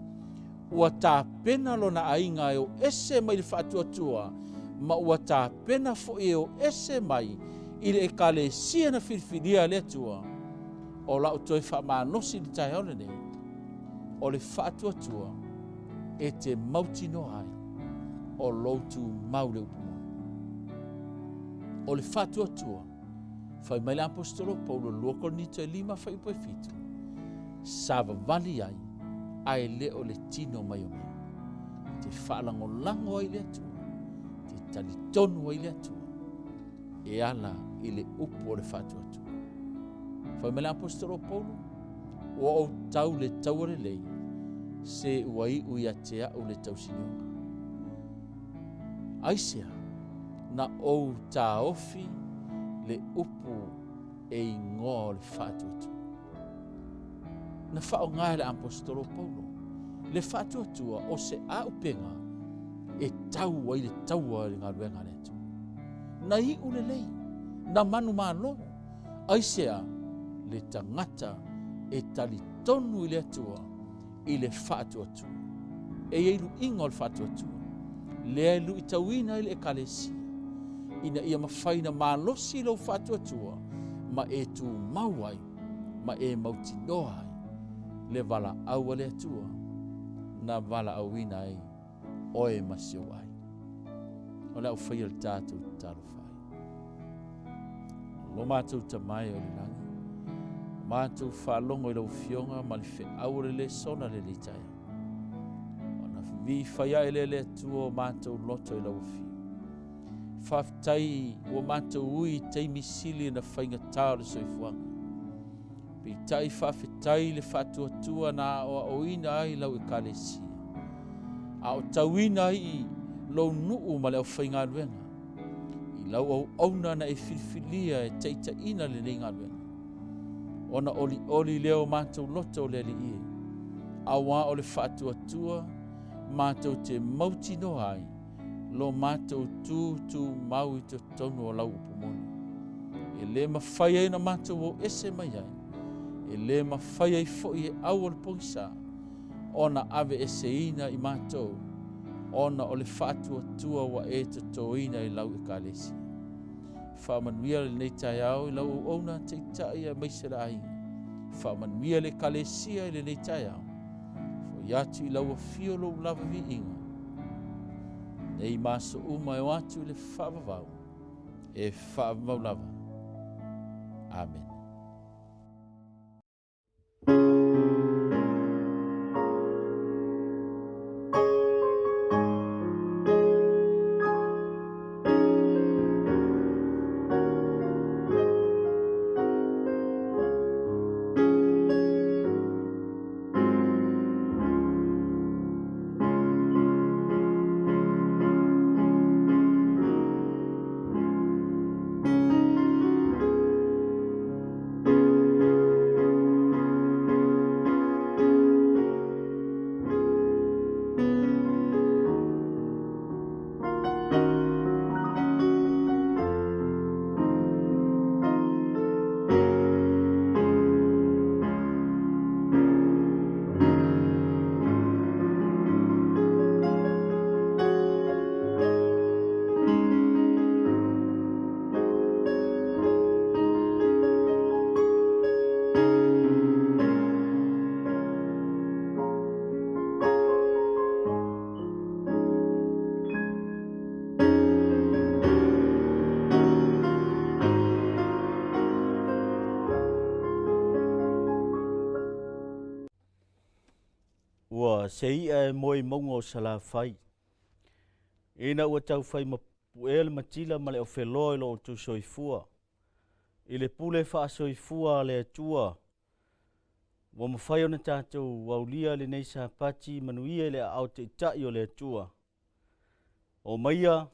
ua tapena lona aiga e o ese mai le faatuatua ma ua tapena foi e o ese mai i le Ekalesia na filifilia e le Atua, o la'u toe faamalosi i le taeao lenei, o le faatuatua e te mautinoa ai o lou tumau i le upu moni. O le faatuatua Fai mai le Aposetolo Paulo 2 Korinito e 5 fuaiupu e 7, savavali ai, ae le o le tino maiomio. Te faalagolago ai i le Atua, te talitonu ai i le Atua, e ala i le upu o le faatuatua. Fai mai le Aposetolo Paulo, ua ou tau le taua lelei, se ua iu ia te au le tausinioga. Aisea na ou taofi le upu e igoa o le faatuatua. Na faaaoga e le Aposetolo Paulo le faatuatua o se aupega e tau ai le taua i le galuega a le Atua. Na iu lelei, na manumalo, aisea le tagata e talitonu i le Atua i le faatuatua. E i ai luiga o le faatuatua, lea e luitauina ai le Ekalesia, ina ia mafai ona malosi lou faatuatua ma e tumau ai ma e mautinoa ai le valaau a le Atua na valaauina ai oe ma si ou aiga. O le a ou faia le tatou tatalo fai. Lo matou Tama e o i le lagi, matou faalogo i lau Afioga ma le feau o le lesona i lenei taeao. Ona vivii fai ae lea le Atua o matou loto i lau Afio. Faafetai ua matou ui i taimi sili na faigata o le soifuaga. Peitai faafetai i le faatuatua na aoaoina ai lau Ekalesia, a o tauina ai i lou nuu ma le aufaigaluega, i lau auauna na e filifilia e taitaiina lenei galuega. Ona olioli lea o matou loto o le Alii e, auā o le faatuatua matou te mautinoa ai lo matou tutumau i totonu o lau upu moni. E le mafai ai ona matou o ese mai ai, e le mafai ai foi e au o le pogisa ona aveeseina i matou, ona o le faatuatua ua e totoina i lau Ekalesia. Faamanuia lenei taeao i lau auauna taitai aemaise le aiga. Faamanuia le Ekalesia i lenei taeao. Foi atu i lau afio lou lava viiga. Nei ma aso uma e o atu i le faavavau, e faavavau lava. Amene. Ua se i'a e moe i mauga o Salafai, ina ua taufai mapu'ea le matila ma le ofeloa i lo outou soifua, i le pule faasoifua a le Atua, ua mafai ona tatou aulia lenei Sapati manuia i le aao taitai o le Atua. O maia,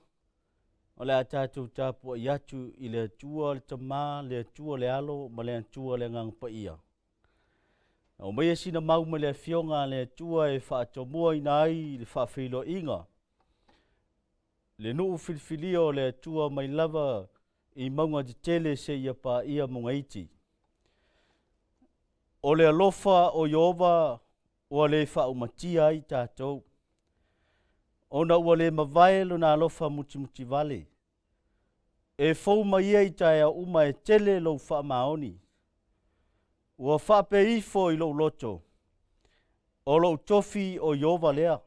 o le a tatou tapuai atu i le Atua le Tama, le Atua le Alo ma le Atua le Agaga Paia. Aumaia sina mau mai le Afioga a le Atua e faatomuaina ai le faafeiloaiga, le nuu filifilia o le Atua mai lava i mauga tetele seia paia mauga iti. O le alofa o Ieova ua le faaumatia ai tatou, ona ua le mavae lona alofa mutimutivale. E fou mai ia i taeao uma e tele lou faamaoni. Ua faapea ifo i lou loto, o lou tofi o Ieova lea.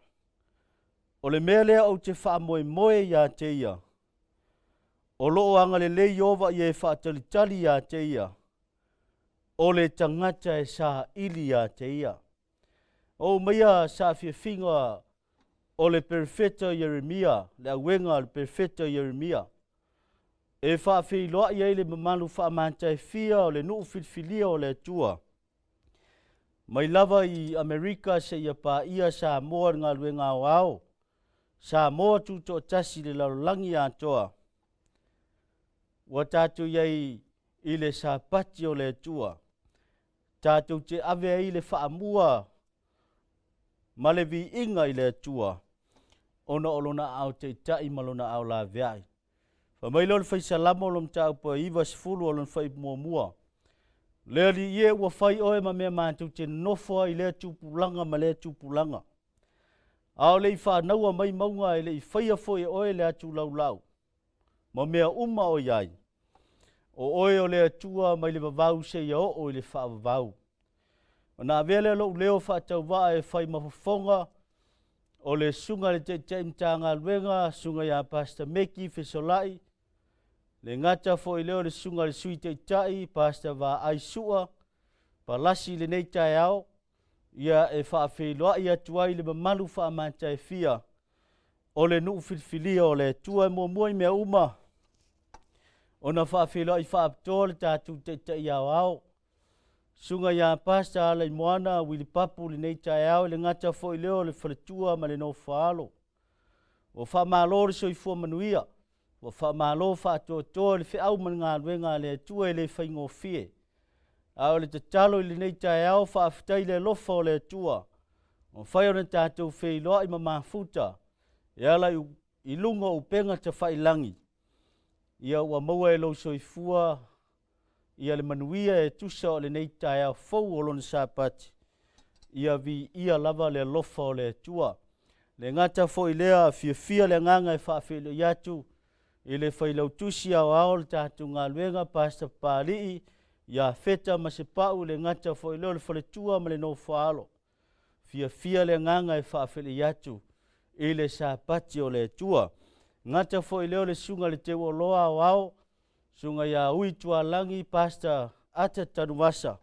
O le mea lea ou te faamoemoe ia te ia. O loo agalelei Ieova i e faatalitali iā te ia, o le tagata e saili iā te ia. O maia saafiafiga o le perofeta Ieremia, le auega o le perofeta Ieremia, e faafeiloai ai le mamalu faamataefia o le nuu filifilia o le Atua. Mai lava i Amerika seia paia Samoa le galuega aoao, Samoa tutoatasi le lalolagi atoa. Ua tatou iai i le Sapati o le Atua, tatou te ave ai le faamua ma le viiga i le Atua, ona o lona aao taitai ma lona aao laveai. Fai mai lea o le Faisalamo o le mataupu e 90 o lona faimuamua, le Alii e ua fai oe ma mea matou te nofo ai i lea tupulaga ma lea tupulaga. A o le i whānaua mai maunga e le i whaia foi e oe le atu laulau, ma mea uma o iai. O oe o le Atua mai le vavau se ia oo i le faavavau. Ona avea lea lou leo faatauvaa e fai mafofoga o le susuga i le Taitai Matagaluega, susuga ia Pastor Meki Fesolai, le gata foi lea o le susuga i le Sui Taitai, Pastor Vaai Sua, palasi i lenei taeao, ia e faafeiloai atu ai le mamalu faamataefia o le nuu filifilia o le Atua e muamua i mea uma, ona faafeiloai faapitoa le tatou Taitai Aoao, susuga ia Pastor Alaimoana Wilipapu lenei taeao, le gata foi lea o le faletua ma le nofoaalo. Ua faamalo le soifua manuia, ua faamalo faatoatoa le feau ma le galuega a le Atua e le faigofie. A o le tatalo i lenei taeao, faafetai le alofa o le Atua, ua mafai ona tatou feiloai ma mafuta e ala i luga o upega tafailagi. Ia ua maua e lou soifua ia le manuia e tusa o lenei taeao fou o lona Sapati. Ia viia lava le alofa o le Atua. Le gata foi lea, fiafia le agaga e faafeiloai atu i le failautusi aoao le tatou galuega, Pastor Papali'i ia Feta ma Sepau, le gata foi lea o le faletua ma le nofoaalo. Fiafia le agaga e faafeiloai atu i le Sapati o le Atua. Gata foi lea o le susuga i le Teuoloa aoao, susuga ia Ui Tualagi, Pastor Ata Tanuvasa.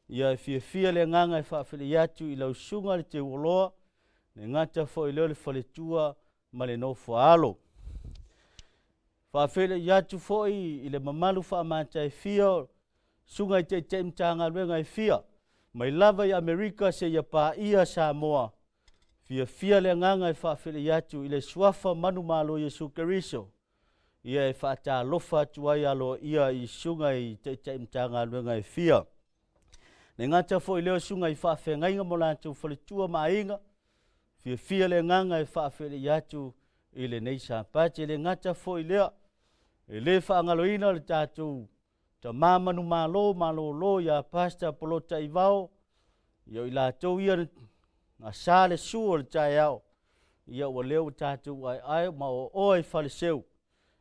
Ia fiafia le agaga e faafeiloai atu i lau susuga i le Teuoloa, le gata foi lea o le faletua ma le nofoaalo. Faafeiloai atu foi i le mamalu faamataefia, susuga i Taitai Matagaluega e fia, mai lava i Amerika seia paia Samoa. Fiafia le agaga e faafeiloai atu i le suafa manumalo Iesu Keriso. Ia e faatalofa atu ai aloaia i susuga i Taitai Matagaluega e fia. Le gata foi lea o susuga i faafeagaiga mo latou faletua ma aiga, fiafia le agaga e faafeiloai atu i lenei Sapati. Le gata foi lea, e le faagaloina le tatou tama manumalo malolo ia Pastor Polota Ivao, ia o i latou ia na sa le su o le taeao, ia ua lea ua tatou aeae ma oaoa i faleseu,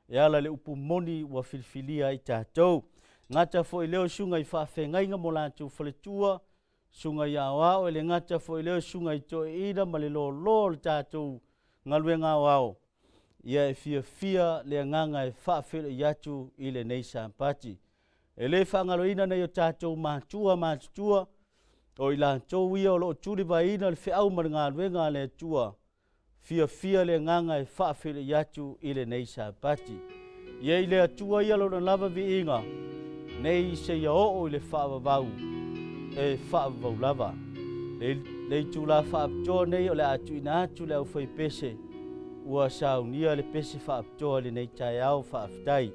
e ala le upu moni ua filifilia ai tatou. Gata foi lea o susuga i faafeagaiga mo latou faletua, susuga i aoao, e le gata foi lea o susuga i toeaina ma le lolo o le tatou galuega aoao. Ia e fiafia le agaga e faafeiloai atu i lenei Sapati. E le faagaloina nei o tatou matua matutua, o i latou ia o loo tulivaeina le feau ma le galuega a le Atua. Fiafia le agaga e faafeiloai atu i lenei Sapati. Ia i le Atua ia lona lava viiga, nei seia oo i le faavavau, e faavavau lava. Le itula faapitoa nei o le a tuuina atu le aufaipese, ua saunia le pese faapitoa i lenei taeao. Faafetai.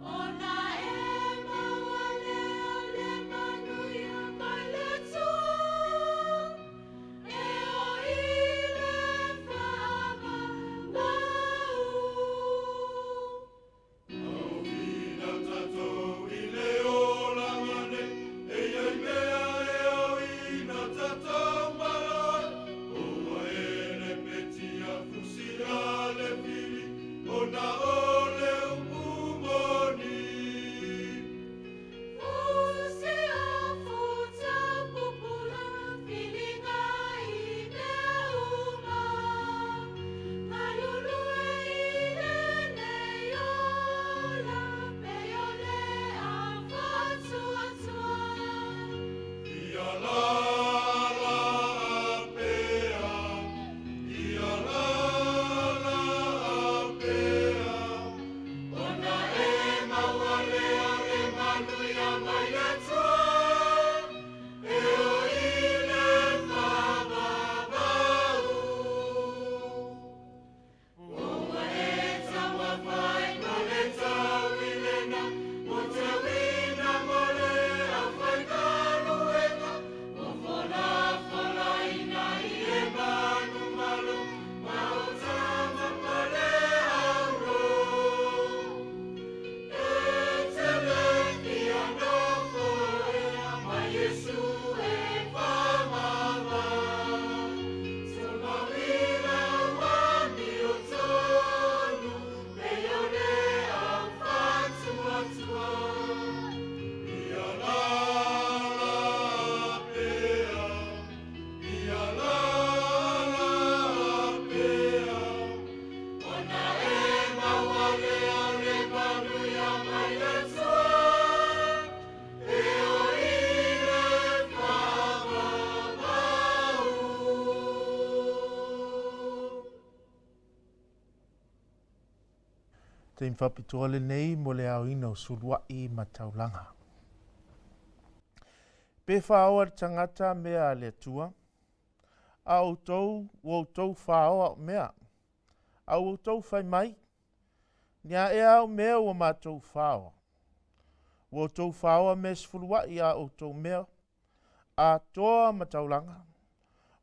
Ona e maua lea le manuia mai le Atua. Taimi faapitoa lenei mo le aoina o sulua'i ma taulaga. Pe fāoa le tagata mea a le Atua, a outou ua outou fāoa o mea, a ua outou fai mai, ni a ea au mea ua matou fāoa. Ua outou fāoa mea sefulua'i a outou mea, atoa ma taulaga.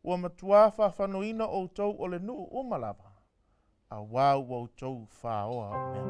Ua matuā faafanoina outou o le nuu uma lava, auā ua outou fāoa o mea.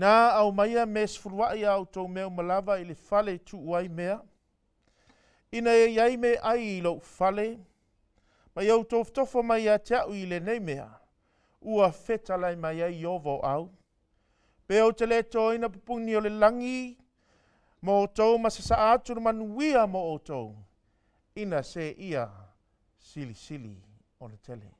Inā aumaia mea sefulua'i a outou mea uma lava i le fale e tuu ai mea, ina ia i ai meaai i lou fale, ma ia ou tofotofo mai ia te a'u i lenei mea, ua fetalai mai ai Ieova o Au, pe ou te lē toaina pupuni o le lagi ma outou ma sasaa atu le manuia mo outou, ina seia silisili ona tele.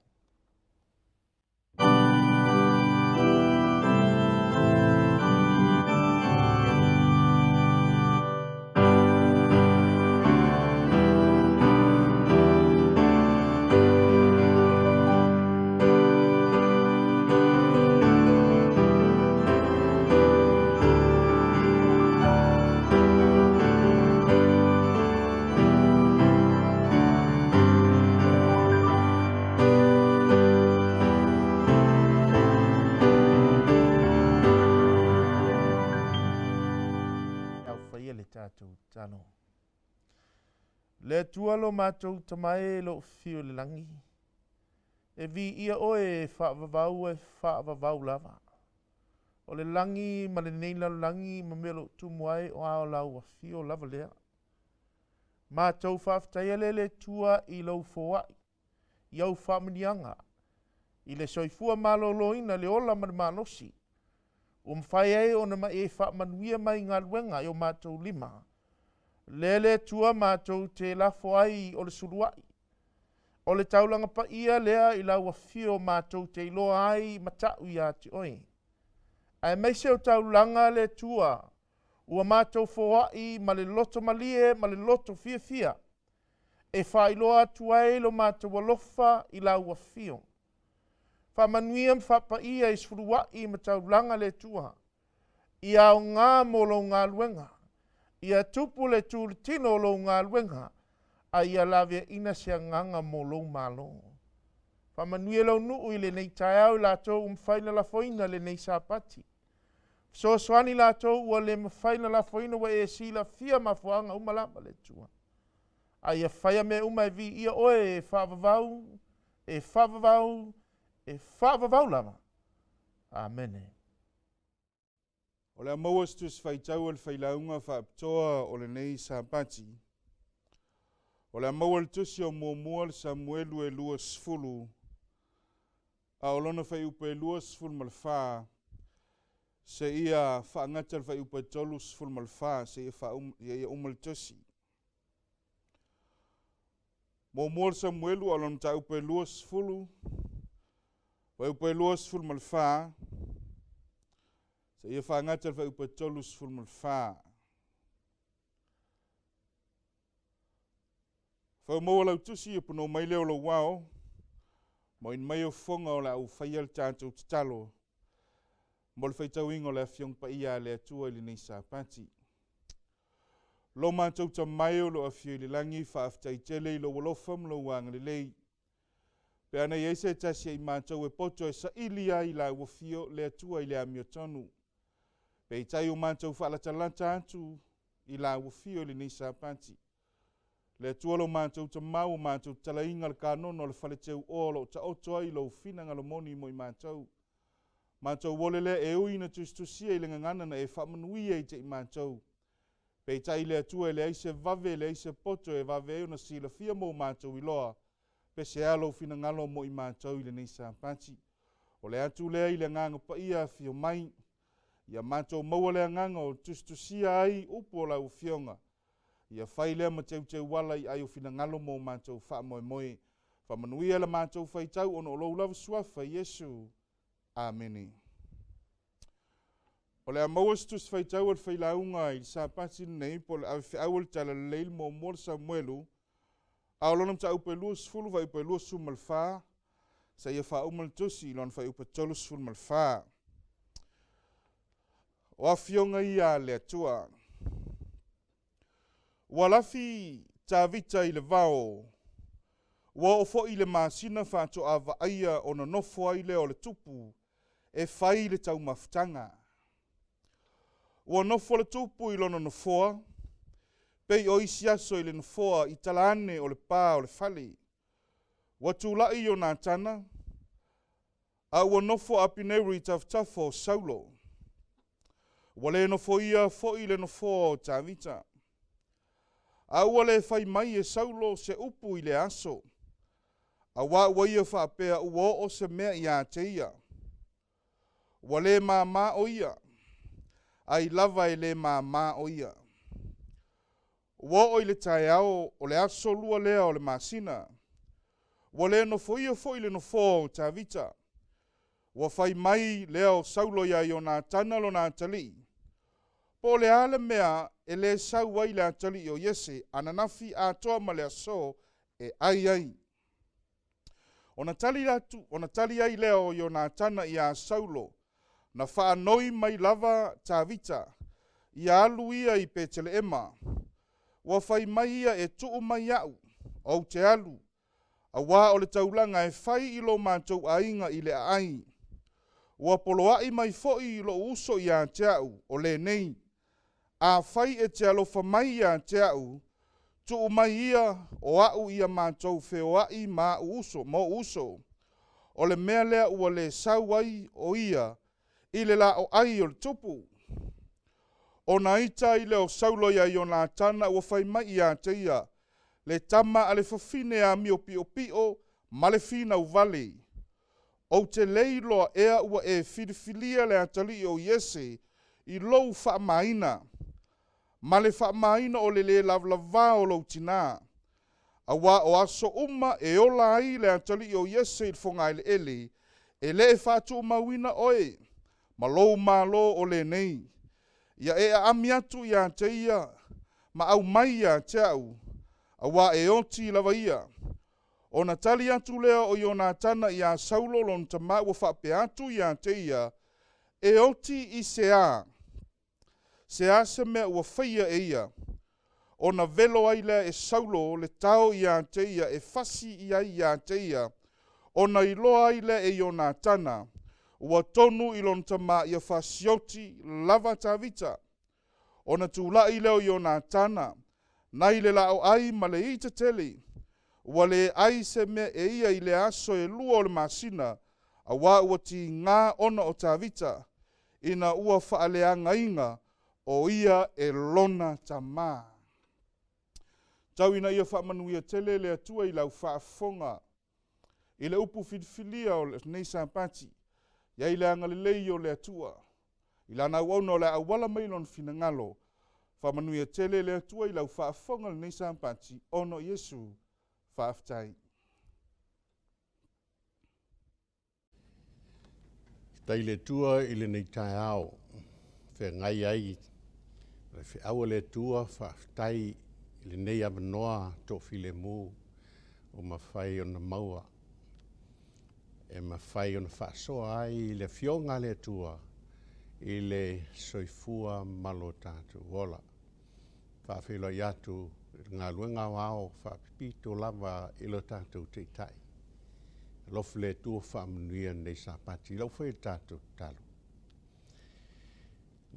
Au faia le tatou tatalo. Le Atua lo matou Tama e o lo o afio i le lagi, e viia oe e faavavau e faavavau lava. O le lagi ma lenei lalolagi ma mea o lo o tumu ai o a o lau afio lava lea. Matou faafetaia lea le Atua i lou foai, i au faamuniaga, i le soifua malōlōina, le ola ma le malosi, ua mafai ai ona ma e faamanuia mai galuega i o matou lima. Lea le Atua matou te lafo ai o le sulua'i, o le taulaga paia lea i lau afio matou te iloa ai mata'u ia te oe. Aemaise o taulaga le Atua, ua matou foai ma le loto malie ma le loto fiafia, e faailoa atu ai lo matou alofa i lau afio. Faamanuia ma faapaia i sefulua'i ma taulaga le Atua, ia aogā mo lou galuega, ia tupu le tulutino o lou galuega, a ia laveaina se agaga mo lou malo. Faamanuia lou nuu i lenei taeao i latou ua mafai ona lafoina lenei Sapati. Fesoasoani latou ua le mafai ona lafoina ua e silafia mafuaaga uma lava le Atua. A ia faia mea uma e viia oe e faavavau, e faavavau, e faavavau lava. Amene. O le a maua se tusi faitau a le failauga faapitoa o lenei Sapati. O le a maua le tusi o muamua le Samuelu e 20, a o lona fuaiupu e 24, seia faagata le fuaiupu e 34, seia ia uma le tusi. Muamua le Samuelu a o lona mataupu e 20, fuaiupu e 24, seia faagata le fuaiupu e 34. Faumau lau tusi e punou mai lea o lou ao, ma oin mai o fofoga o le au faia le tatou tatalo mo le faitauina o le Afioga Paia a le Atua i lenei Sapati. Lo matou tamae o lo afio i le lagi, faafetai tele i lou alofa ma lou agalelei. Pe ana i ai se tasi ai matou e poto e saili ai lau afio le Atua i le amiotonu. Peitai o matou faalatalata atu i lau afio i lenei Sapati. Le Atua lo matou tamau o matou talaina le kanono o le fale teu oa o lo taoto ai lou finagalo moni mo i matou. Matou ole lea e ui na tusitusia i le gagana na e faamanuia i te i matou. Peitai le Atua e leai se vave, leai se poto e vave ai ona silafia mo matou iloa, pe se a lou finagalo mo i matou i lenei Sapati. O le atu lea i le agaga paia afio mai, ia matou maua le agaga o tusitusia ai upu o lau Afioga, ia fai lea ma teuteuala i ai o finagalo mo matou faamoemoe. Faamanuia le matou faitau ona o lou lava suafa Iesu. Amene. O le a maua se tusi faitau a le failauga i le Sapati lenei po o le avefeau o le Talalelei le muamua le Samuelu, a o lona mataupu e 20 fuaiupu e 24, seia faauma le tusi i lona fuaiupu e 34. O afioga ia a le Atua. Ua lafi Tavita i le vao, ua oo foi i le masina faatoa vaaia ona nofo ai lea o le tupu e fai le taumafataga. Ua nofo le tupu i lona nofoa, pei o isi aso i le nofoa i tala ane o le pa o le fale. Ua tulai Ionatana, a ua nofo Apineru i tafatafa o Saulo. Ua le nofoia foi le nofoa o Tavita. A ua le fai mai e Saulo se upu i lea aso, auā ua ia faapea ua oo se mea ia te ia. Ua le māmā o ia, ai lava e le māmā o ia. Ua oo i le taeao o le aso lua lea o le masina, ua le nofoia foi le nofoa o Tavita. Ua fai mai lea o Saulo iā Ionatana lona atalii, po o le a le mea e le sau ai le atalii o Iese ananafi atoa ma le aso e ai ai. Ona tali atu, ona tali ai lea o Ionatana iā Saulo, na faanoi mai lava Tavita, ia alu ia i Peteleema. Ua fai mai ia e tuu mai au, ou te alu, auā o le taulaga e fai i lo matou aiga i le aai. Ua poloai mai foi lou uso ia te au, o lenei. Afai e te alofa mai ia te au, tuu mai ia o au ia matou feoai ma au uso, ma ou uso. O le mea lea ua le sau ai o ia i le laoai o le tupu. Ona ita ai lea o Saulo iā Ionatana ua fai mai ia te ia, le tama a le fafine amio piopio ma le finau vale. Ou te le iloa ea ua e filifilia le atalii o Iese i lou faamaina, ma le faamaina o le lē lavalavā o lou tinā. Auā o aso uma e ola ai le atalii o Iese i le fogaeleele, e le faatumauina oe ma lou malo o lenei. Ia e aami atu ia te ia ma aumai ia te au, auā e oti lava ia. Ona tali atu lea o Ionatana iā Saulo lona tamā ua faapea atu ia te ia, e oti i se a, se a se mea ua faia e ia. Ona velo ai lea e Saulo le tao ia te ia e fasi i ai ia te ia, ona iloa ai lea e Ionatana, ua tonu i lona tamā ia fasioti lava Tavita. Ona tulai lea o Ionatana, nai le laoai ma le ita tele, ua le ai se mea e ia i le aso e lua o le masina, auā ua tigā ona o Tavita, ina ua faaleagaina o ia e lona tamā. Tau ina ia faamanuia tele le Atua i lau faafofoga i le upu filifilia o lenei Sapati. I ai le agalelei o le Atua i lana auauna o le a auala mai lona finagalo. Faamanuia tele le Atua i lau faafofoga i lenei Sapati ona o Iesu. Faafetai. Faafetai i le Atua i lenei taeao ua feagai ai ma le feau a le Atua, faafetai i lenei avanoa toafilemu ua mafai ona maua e mafai ona faasoa ai le Afioga a le Atua i le soifua ma lo tatou ola. E faafeiloai atu i le galuega aoao faapipito lava i lo tatou Taitai. Alofa le Atua faamanuia lenei Sapati. Lau fai le tatou tatalo.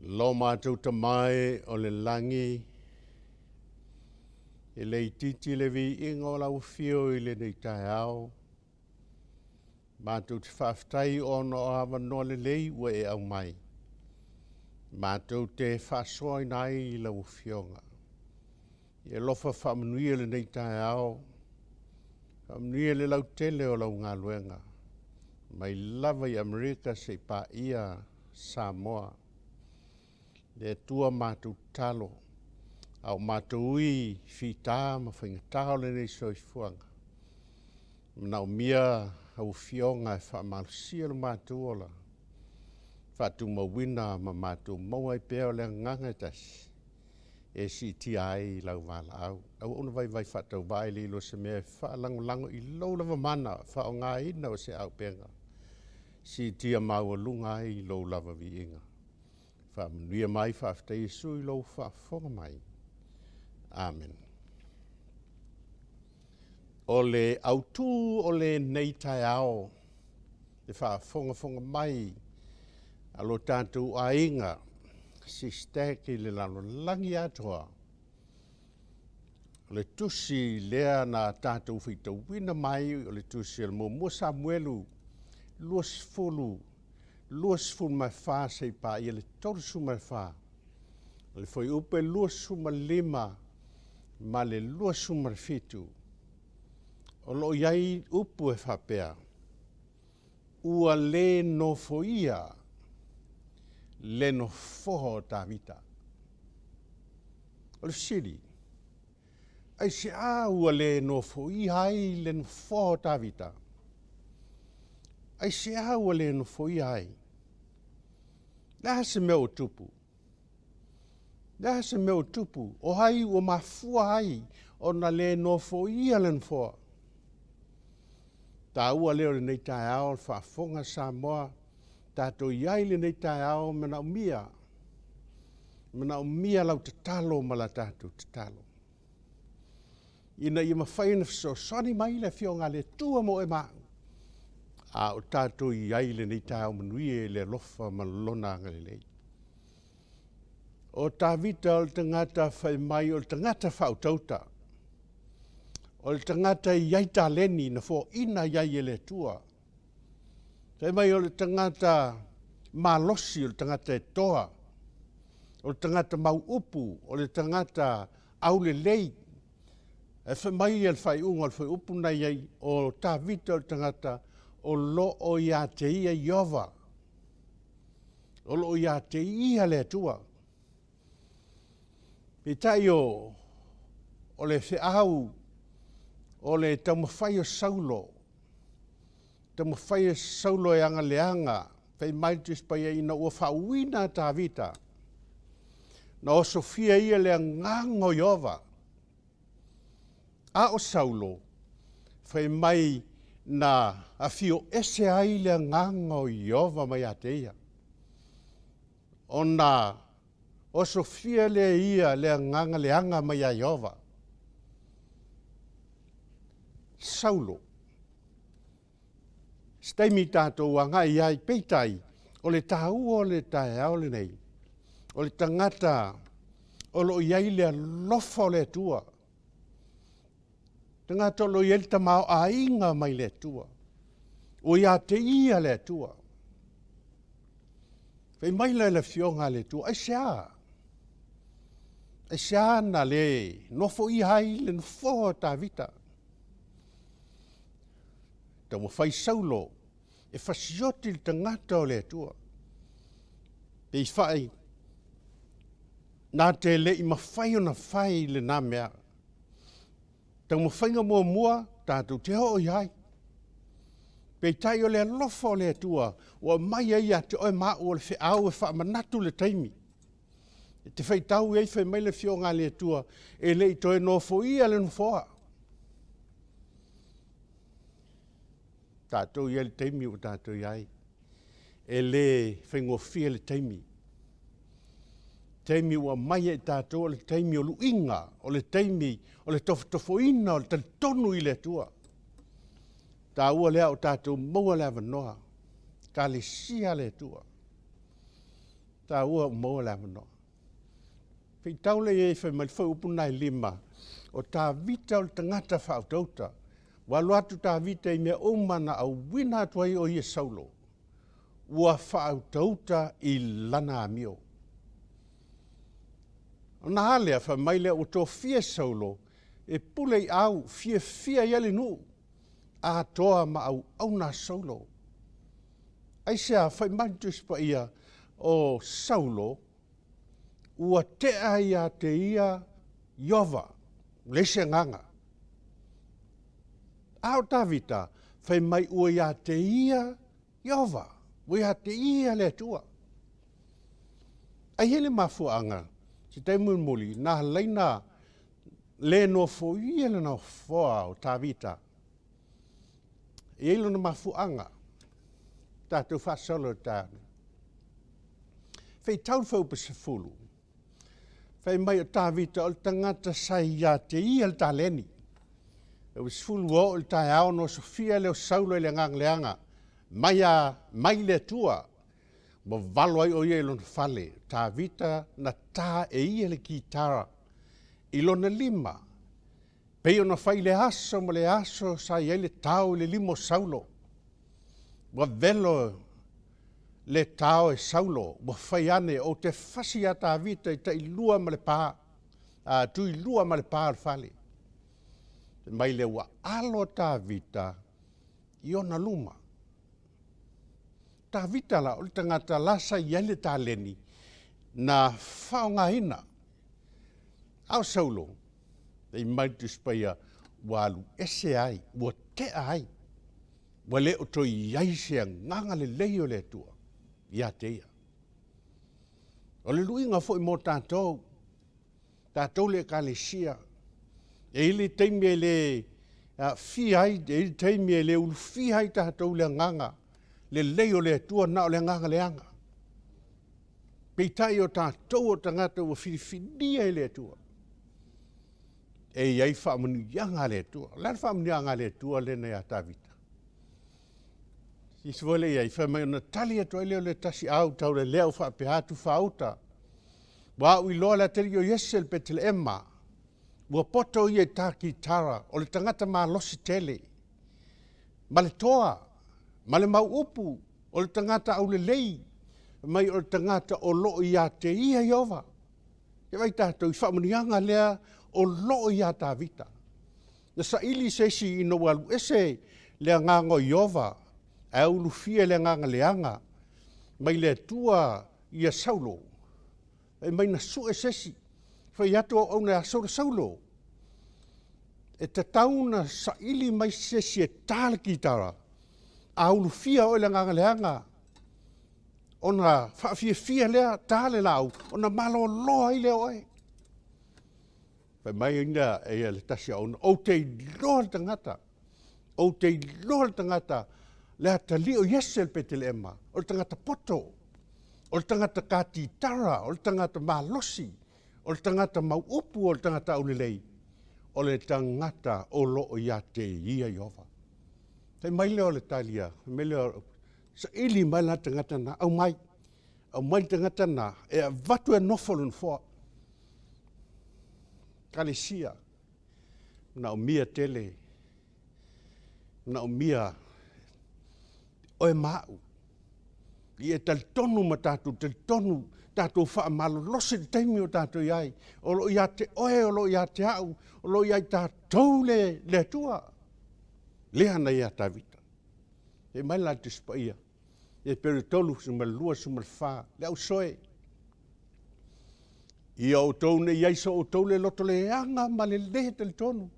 Lo matou Tama e o le lagi, e le itiiti le viiga o lau afio i lenei taeao. Matou te faafetai ona o avanoa lelei ua e aumai. Matou te faasoaina ai i lau Afioga. Ia alofa faamanuia lenei taeao, faamanuia le lautele o lau galuega, mai lava i Amerika seia paia Samoa. Le Atua matou tatalo, a o matou ui i fita ma faigata o lenei soifuaga, e manaomia lau Afioga e faamalosia lo matou ola, faatumauina ma matou maua ai pea o le agaga e tasi, e siitia ai lau valaau. Auauna vaivai faatauvaa e le iloa se mea e faalagolago i lou lava mana faaaogaina o se auupega, siitia maualuga ai lou lava viiga. Faamanuia mai, faafetai Iesu i lou faafofoga mai. Amene. O le autū o lenei taeao, le faafogafoga mai a lo tatou aiga SISTAC i le lalolagi atoa, o le tusi lea na tatou faitauina mai, o le tusi o le muamua Samuelu 20, 24 seia paia le 34, o le fuaiupe 25 ma le 27, o lo o i ai upu e faapea, ua le nofoia le nofoa o Tavita. O le fesili, aisea ua le nofoia ai le nofoa o Tavita? Aisea ua le nofoia ai? Le a se mea ua tupu? Le a se mea ua tupu? O ai ua mafua ai ona le nofoia le nofoa? Taua lea o lenei taeao le faafofoga Samoa, tatou i ai lenei taeao manaomia, manaomia lau tatalo ma la tatou tatalo, ina ia mafai ona fesoasoani mai le Afioga a le Atua mo oe ma au, a o tatou i ai i lenei taeao manuia i le alofa ma lona agalelei. O Tavita o le tagata fai mai o le tagata faautauta, o le tagata e i ai taleni na foaina i ai e le Atua. Fai mai o le tagata malosi, o le tagata e toa, o le tagata mau upu, o le tagata aulelei. E fai mai le faaiuga o le fuaiupu na i ai, o Tavita o le tagata o lo o ia te ia Ieova, o lo o ia te ia le Atua. Peitai o le feau o le taumafai o Saulo, taumafai e Saulo e agaleaga, fai mai le Tusi Paia ina ua faauuina Tavita, na osofia ia le agaga o Ieova. A o Saulo, fai mai na afio ese ai le agaga o Ieova mai ia te ia, ona osofia lea ia le agaga leaga mai ia Ieova. Saulo, se taimi tatou agai ai, peitai, o le taua o le taeao lenei, o le tagata o lo o i ai le alofa o le Atua, tagata o lo o i ai le tamaoaiga mai le Atua, ua ia te ia le Atua. Fai mai la le Afioga a le Atua, aisea? Aisea na le nofoia ai le nofoa o Tavita? Taumafai Saulo e fasioti le tagata o le Atua. Pei fai, na te le i mafai ona fai lena mea. Taumafaiga muamua, tatou te oo i ai. Peitai o le alofa o le Atua, ua aumai ai ia te oe ma au o le feau e faamanatu le taimi. E te faitau ai fai mai le Afioga a le Atua, e le i toe nofoia le nofoa. Tatou i ai le taimi ua tatou i ai. E le faigofie le taimi. Taimi ua aumai e tatou o le taimi o luiga, o le taimi o le tofotofoina, o le talitonu i le Atua. Taua lea o tatou maua le avanoa, kalesia le Atua. Taua o maua le avanoa. Faitau le i ai fai mai le fuaiupu na e 5, o Tavita o le tagata faautauta, Ua alu atu Tavita i mea uma na auina atu ai o ia Saulo, ua faautauta i lana amio. Ona a lea, fai mai lea ua tofia Saulo e pule i au, fiafia i ai le nuu, atoa ma auauna a Saulo. Aisea? Fai mai le Tusi Paia o Saulo ua tea ia te ia Ieova, leai se agaga. A o Tavita, fai mai ua ia te ia Ieova, ua ia te ia le Atua. Ai e le mafuaaga, se taimi mulimuli, na alaina le nofoia le nofoa o Tavita. E i ai lona mafuaaga, tatou faasolo i taeao nei. Feitau le fuaiupu 10, fai mai o Tavita o le tagata sa ia te ia le taleni. E ua 10 ua oo i le taeao ona osofia lea o Saulo i le agaga leaga, mai a mai le Atua, ua valo ai o ia i lona fale. Tavita na tā e ia le kitara i lona lima, pei ona fai le aso ma le aso sa i ai le tao i le lima o Saulo. Ua velo le tao e Saulo, ua fai ane, ou te fasi iā Tavita i tailua ma le pa, a tuilua ma le pa o le fale. Fai mai lea ua alo Tavita i ona luma. Tavita la, o le tagata la sa i ai le taleni na faaaogaina. A o Saulo, fai mai le Tusi Paia, ua alu ese ai, ua tea ai, ua le o toe i ai se agaga lelei o le Atua ia te ia. O le luiga foi mo tatou, tatou le Ekalesia, e i ai le taimi e le aafia ai, e i ai le taimi e le ulufia ai tatou i le agaga lelei o le Atua, na o le agaga leaga. Peitai o tatou o tagata ua filifilia e le Atua, e i ai faamanuiaga a le Atua. O le a le faamanuiaga a le Atua lena ia Tavita? Silasila foi lea i ai, fai mai ona tali atu ai lea o le tasi au taulelea o faapea atu faauta. Ua au iloa le atalii o Iese le Peteleema, ua poto ia i tā kitara, o le tagata malosi tele, ma le toa, ma le mau upu, o le tagata aulelei, mai o le tagata o loo ia te ia Ieova. E vaai tatou i faamanuiaga lea o loo ia Tavita. Na saili se isi ina ua alu ese le agaga o Ieova, ae ulufia le agaga leaga mai le Atua ia Saulo. Fai mai na sue se isi, fai atu auauna ia Saulo, Saulo, e tatau na saili mai se isi e tā le kitara, a ulufia oe le agaga leaga, ona faafiafia lea, tā le laau, ona malolo ai lea o oe. Fai mai ina ia le tasi auauna, ou te iloa le tagata, ou te iloa le tagata, le atalii o Iese le Peteleema, o le tagata poto, o le tagata katitara, o le tagata malosi, o le tagata mau upu, o le tagata aulelei, o le tagata o loo ia te ia Ieova. Fai mai lea o le talia, fai mai lea, saili mai la tagata na, aumai, aumai le tagata na, e avatu e nofo le nofoa. Ekalesia, manaomia tele, manaomia oe ma au. Ia e talitonu ma tatou talitonu, tatou faamalolosi le taimi o tatou i ai. O loo ia te oe, o loo ia te au, o loo ia i tatou le Atua. Lea na ia Tavita. E mai la le Tusi Paia, Epere 3, 12, 14, le au soe. Ia outou nei ai so outou le loto leaga ma le lē talitonu,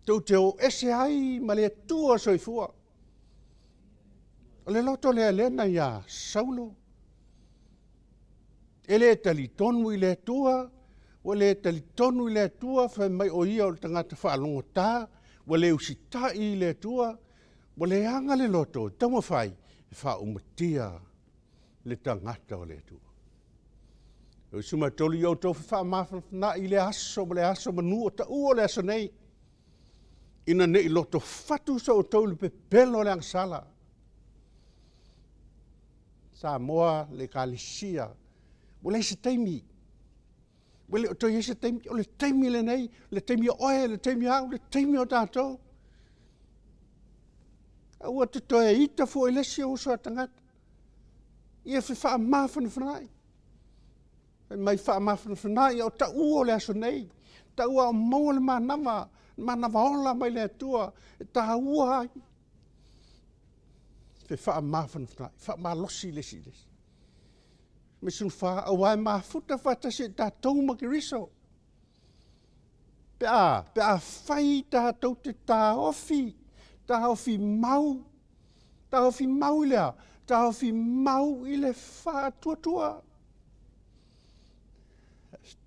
tou te o ese ai ma le Atua soifua. O le loto lea lea na iā Saulo, e le talitonu i le Atua, ua le talitonu i le Atua, fai mai o ia o le tagata faalogotā, ua le usitai i le Atua, ua leaga le loto, e taumafai e faaumatia le tagata o le Atua. O 13 i outou faamafanafana'i i le aso ma le aso manu o taua o le aso nei, ina nei loto fatu so outou i le pepelo o le agasala. Samoa le Ekalesia, ua leai se taimi, ua le o toe i ai se taimi, o le taimi lenei, le taimi o oe, le taimi o au, le taimi o tatou. Aua te toe ita fua i le isi ou uso a tagata. Ia fefaamafanafana'i. Fai mai faamafanafana'i o ta'ua o le aso nei, ta'ua o maua le manava, manava ola mai le Atua e tāua ai. Fefaamafanafana'i, faamalosi le isi i le isi. Me 14, auā e mafuta faatasi ai tatou ma Keriso. Pe a fai tatou te taofi, taofi mau, taofi mau i le a? Taofi mau i le faatuatua.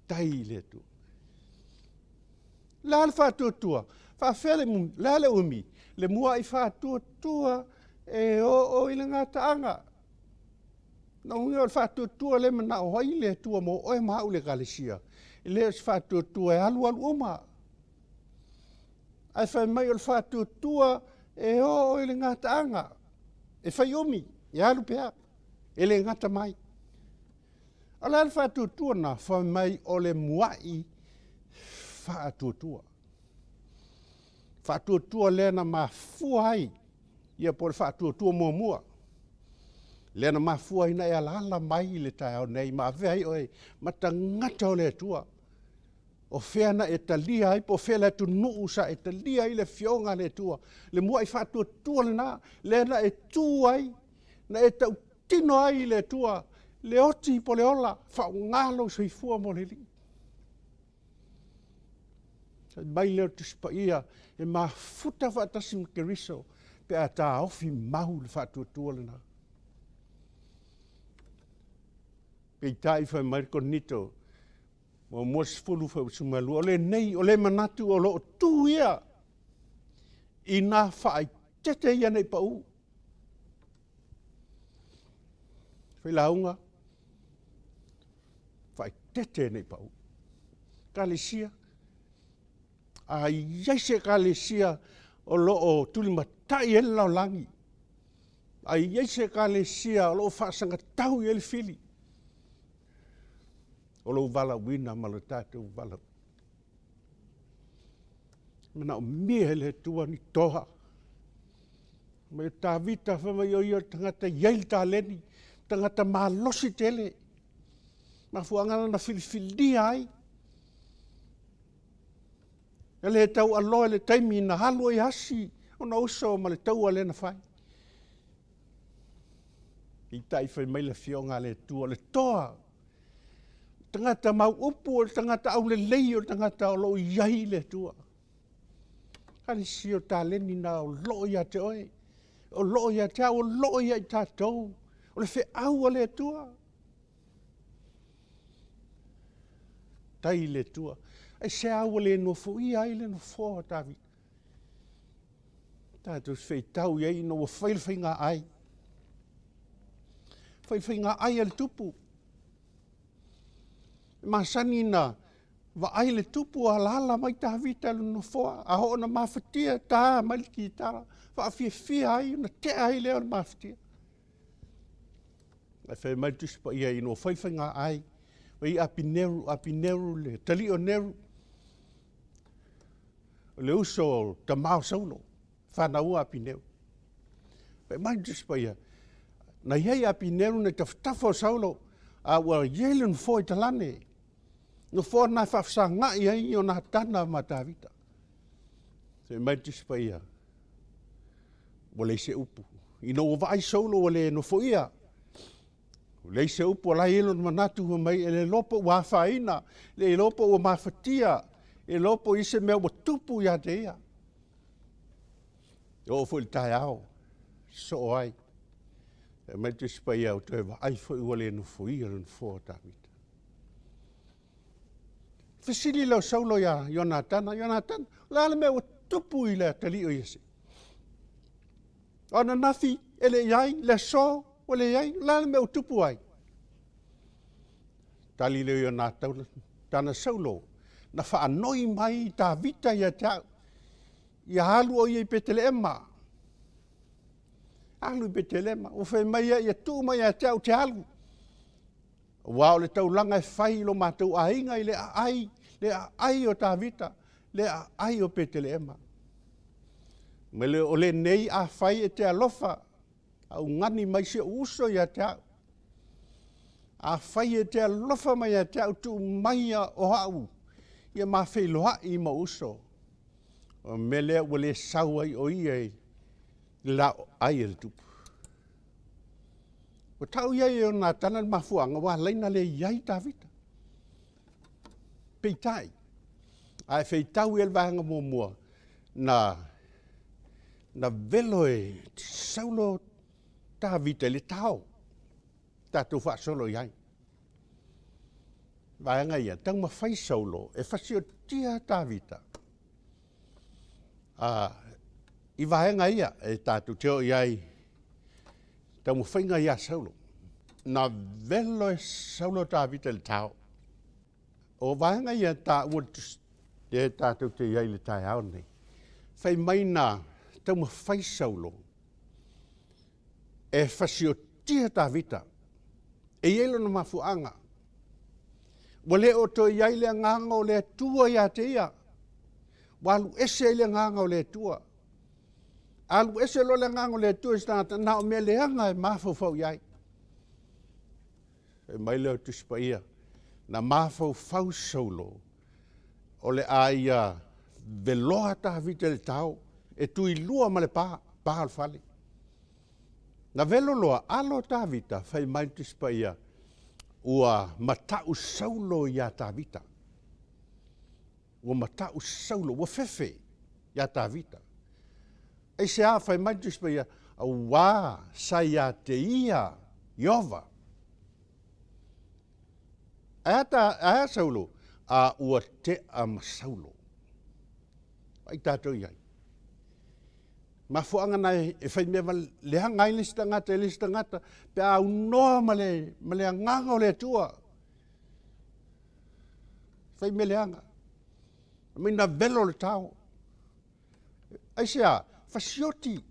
Tai i le Atua. Le a le faatuatua? Faafea le, le a le umi? Le mua'i faatuatua e oo i le gataaga. Na uiga o le faatuatua le manao ai le Atua mo oe ma au le Ekalesia. E le o se faatuatua e alualu uma. Ae fai mai o le faatuatua e oo i le gataaga. E fai umi, e alu pea, e le gata mai. O le a le faatuatua na? Fai mai o le mua'i faatuatua. Faatuatua lea na mafua ai, ia po o le faatuatua muamua. Lea na mafua ai na e alaala mai i le taeao nei, ma avea ai oe ma tagata o le Atua. O fea na e talia ai, po o fea le atunuu sa e talia ai le afioga a le Atua. Le mua'i faatuatua lena, lea na e tu ai, na e tautino ai i le Atua, le oti po le ola, faaaoga lou soifua mo le Alii. Fai mai lea o le Tusi Paia, e mafuta faatasi ma Keriso, pe a taofi mau le faatuatua lena. Peitai fai mai le Korinito, muamua 10 fuaiupu 12, o lenei, o le manatu o loo tu ia, ina faaeteete ia nei pau. Failauga, faaeteete nei pau. Ekalesia, a iai se ekalesia o loo tulimatai ai le lalolagi, a iai se ekalesia o loo faasagatau i ai le fili, o lou valaauina ma le tatou valaauina. Manaomia e le Atua ni toa. Mai o Tavita fai mai o ia o le tagata e iai le taleni, tagata malosi tele. Mafuaaga na filifilia ai. E le tau aloa i le taimi na alu ai asi ona uso ma le taua lea na fai. Peitai fai mai le afioga a le Atua, le toa, tagata mau upu, o le tagata aulelei, o le tagata o loo iai le Atua. Ekalesia o taleni na o loo ia te oe, o loo ia te au, o loo ia i tatou, o le feau a le Atua. Tai i le Atua. Ai se au le nofoia ai le nofoa o Tavita. Tatou feitau i ai ina ua fai le faiga ai. Fai le faiga ai a le tupu. Masani na vaai le tupu a alaala mai Tavita i le nofoa, a oo na mafatia ta mai le kitara, faafiafia ai, na tea ai lea o le mafatia. Ae fai mai le Tusi Paia ina ua fai le faiga ai, mai Apineru, Apineru le talii o Neru, o le uso o tama o Saulo, whanaua Apineru. Fai mai le Tusi Paia, na iai Apineru na tafatafa o Saulo, a ua iai le nofoa i talane, nofoa na faafesagai ai o Natana ma Tavita. Fai mai le Tusi Paia, ua leai se upu. Ina ua vaai Saulo ua le nofoia, ua leai se upu, o la e i ai lona manatu fai mai, e le iloa po ua afaina, le iloa po ua mafatia, e iloa po o i se mea ua tupu ia te ia. E oo foi i le taeao, sosoo ai. Fai mai le Tusi Paia, ua toe vaai foi ua le nofoia le nofoa o Tavita. Fesili lea o Saulo ia Ionatana, Ionatana, o le a le mea ua tupu i le atalii o Iese? O ananafi e le i ai, le aso ua le i ai, o le a le mea ua tupu ai? Tali lea o Ionatana Saulo, na faanoi mai Tavita ia te au, ia alu o ia i Peteleema. Alu i Peteleema, ua fai mai ia, ia tuu mai ia te au te alu. Ua o le taulaga e fai i lo matou aiga i le aai o Tavita, le aai o Peteleema. Ma le o lenei afai e te alofa, augani mai siʻu uso ia te a'u. Afai e te alofa mai ia te a'u, tuu maia o a'u ia mafeiloa'i ma uso. O mea lea ua lē sau ai o ia i le laoai a le tupu. Ua ta'u ia e Ionatana le mafuaaga ua alaina le iai Tavita. Peitai, ae feitau ia le vaega muamua, na velo e Saulo Tavita i le tao, tatou faasolo i ai. Vaega ia, taumafai Saulo e fasiotia Tavita i vaega ia e tatou te o i ai taumafaiga iā Saulo. Na velo e Saulo Tavita i le tao. O vaega ia taua lea tatou te i ai i le taeao nei. Fai mai na taumafai Saulo e fasiotia Tavita. E i ai lona mafuaaga. Ua le o toe i ai le agaga o le Atua ia te ia. Ua alu ese ai le agaga o le Atua. Alu ese loa le agaga o le Atua i se tagata, na o mea leaga e mafaufau i ai. Fai mai lea o Tusi Paia, na mafaufau Saulo o le a ia veloa Tavita i le tao e tuilua ma le pa, pa o le fale. Na velo loa, alo Tavita, fai mai le Tusi Paia, ua mata'u Saulo iā Tavita. Ua mata'u Saulo, ua fefe iā Tavita. Aisea? Fai mai le Tusi Paia, auā sa iā te ia Ieova. Ae a, ae a Saulo? A ua te'a ma Saulo. Ai tatou i ai. Mafuaaga na e fai mea leaga ai le isi tagata i le isi tagata, pe a aunoa ma le agaga o le Atua. Fai mea leaga. Mai na velo le tao. Aisea? Fasioti.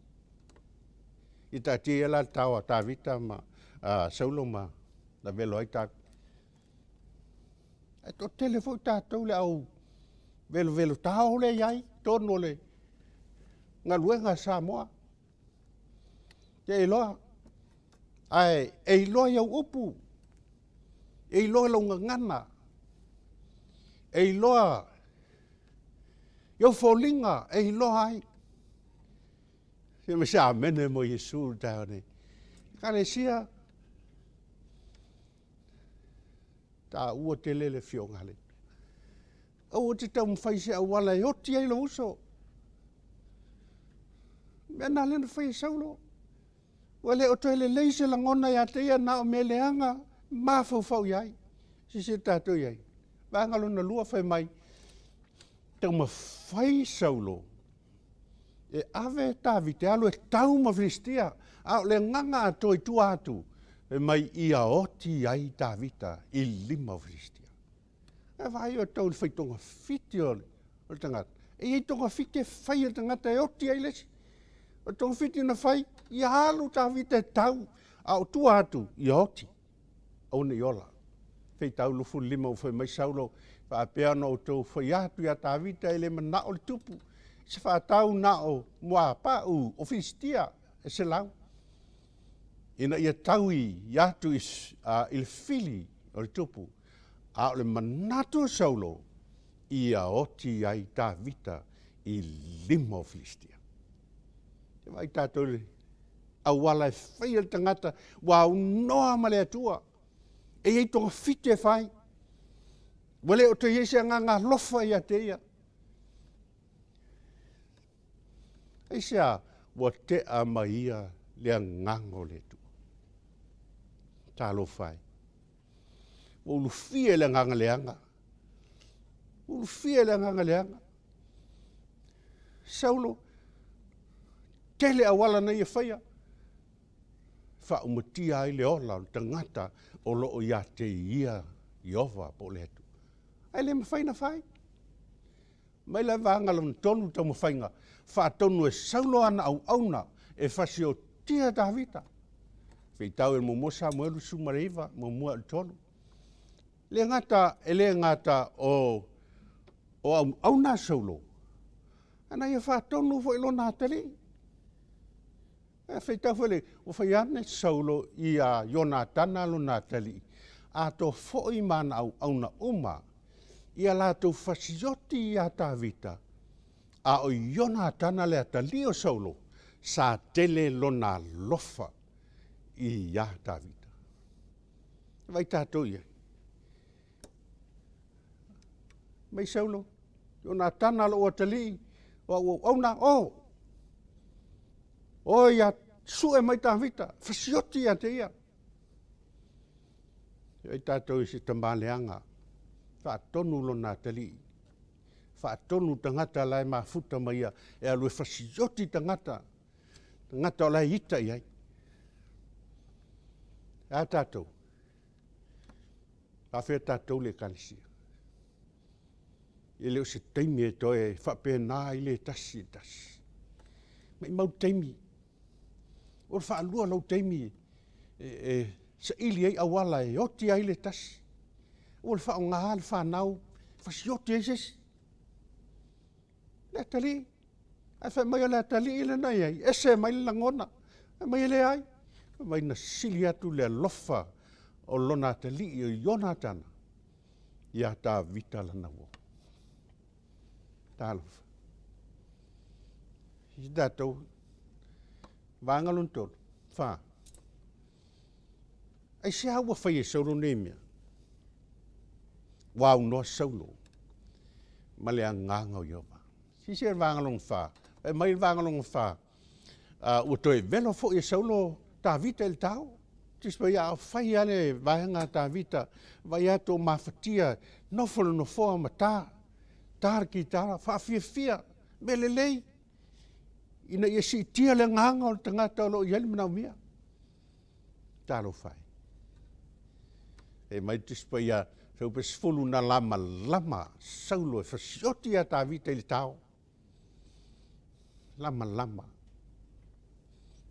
I taatia ia la le tao a Tavita ma Saulo ma na velo ai Tavita. Ae toatele foi tatou le au velovelo tao lea i ai, tonu o le galuega a Samoa. Te iloa, ae e iloa i au upu, e iloa lau gagana, e iloa i au foliga, e iloa ai. Se me se amene mo Iesu le taeao nei. Ekalesia, taua tele le afioga a le. Aua te taumafai se auala e oti ai lou uso. Mea na lea na fai e Saulo. Ua le o toe lelei se lagona ia te ia na o mea leaga mafaufau i ai. Silasila tatou i ai. Vaega lona lua fai mai, taumafai Saulo e ave Tavita e alu e tau ma Filistia, a o le agaga atoa i tua atu, e mai ia oti ai Tavita i lima o Filistia. E vaai o tau le fai togafiti o le tagata. E i ai togafiti e fai e le tagata e oti ai le isi. O le togafiti na fai, ia alu Tavita e tau, a o tua atu, ia oti, aua ne i ola. Feitau 25 ua fai mai Saulo, faapea ona outou fai atu iā Tavita e le manao le tupu, se faatau na o muapa'u o Filistia e 100. Ina ia tau i atu i le fili o le tupu, a o le manatu o Saulo, ia oti ai Tavita i lima o Filistia. Te vaai tatou le auala e fai e le tagata, ua aunoa ma le Atua. E i ai togafiti e fai. Ua le o toe i ai se agaga alofa ia te ia. Aisea? Ua te'a mai ia le agaga o le Atua. Talofa e. Ua ulufia i le agaga leaga. Ua ulufia i le agaga leaga. Saulo, tele auala na ia faia. Faaumatia ai le ola o le tagata o loo ia te ia Ieova po o le Atua. Ae le mafai na fai. Mai le vaega lona tolu taumafaiga, faatonu e Saulo ana auauna e fasiotia Tavita. Feitau e muamua Samuelu 19, muamua i le 3. Le gata, e le gata o auauna a Saulo, Ana ia faatonu foʻi lona atalii. E faitau foi le ua fai ane Saulo ia Ionatana lona atalii, atoa foʻi ma ana auauna uma ia latou fasioti iā Tavita, a o Ionatana le atalii o Saulo, sa tele lona alofa iā Tavita. Vai tatou i ai. Mai Saulo, Ionatana lou atalii, o au auauna, o! O ia sue mai Tavita, fasioti ia te ia. Ai tatou i se tamaleaga, faatonu lona atalii, faatonu tagata la e mafuta ma ia, e alu e fasioti tagata, tagata o la e ita i ai. A tatou, afea tatou le ekalesia. E le o se taimi e toe faapena i le tasi e tasi. Mai mau taimi, o le faalua lau taimi e saili ai auala e oti ai le tasi. Ua le faaaoga le fanau, fasioti ai se isi. Le atalii, ae fai mai o le atalii lena e i ai, ese mai le lagona. Fai mai e leai. Fai mai na sili atu le alofa o lona atalii o Ionatana iā Tavita lana uo. Talofa. I tatou, vaega lona tolu, fa. Aisea ua fai e Saulo nei mea? Ua aunoa Saulo ma le agaga o Ieova. Silasila i le vaega lona fa. Fai mai le vaega lona fa, ua toe velo foi e Saulo Tavita i le tao. Tusi Paia, a o fai lava le vaega a Tavita, vaai atu o mafatia, nofo le nofoa ma ta, ta le kitara, faafiafia, mea lelei, ina ia siitia le agaga o le tagata o lo o i ai le manaomia. Talofa e. E mai le Tusi Paia, fuaiupu 10, na lamalama Saulo e fasioti iā Tavita i le tao. Lamalama.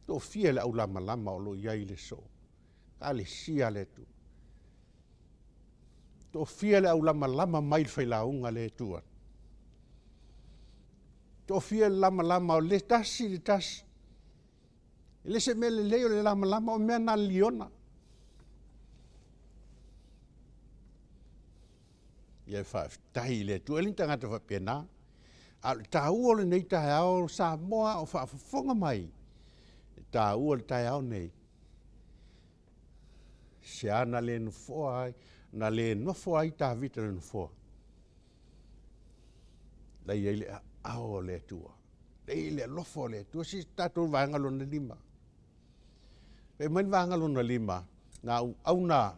Toafia le au lamalama o lo o i ai i le aso. Ekalesia a le Atua. Toafia le au lamalama mai le failauga lea e tu atu. Toafia le lamalama o le tasi le tasi. E le se mea lelei o le lamalama o mea na liona. Ia faafetai i le Atua. E le ni tagata faapena. A o le taua o lenei taeao Samoa o faafofoga mai, e taua le taeao nei. Se a na le nofoa ai, na le nofo ai Tavita i le nofoa. La i ai le aao o le Atua. La i ai le alofa o le Atua. Si tatou vaega lona lima. Fai mai le vaega lona lima, na auauna,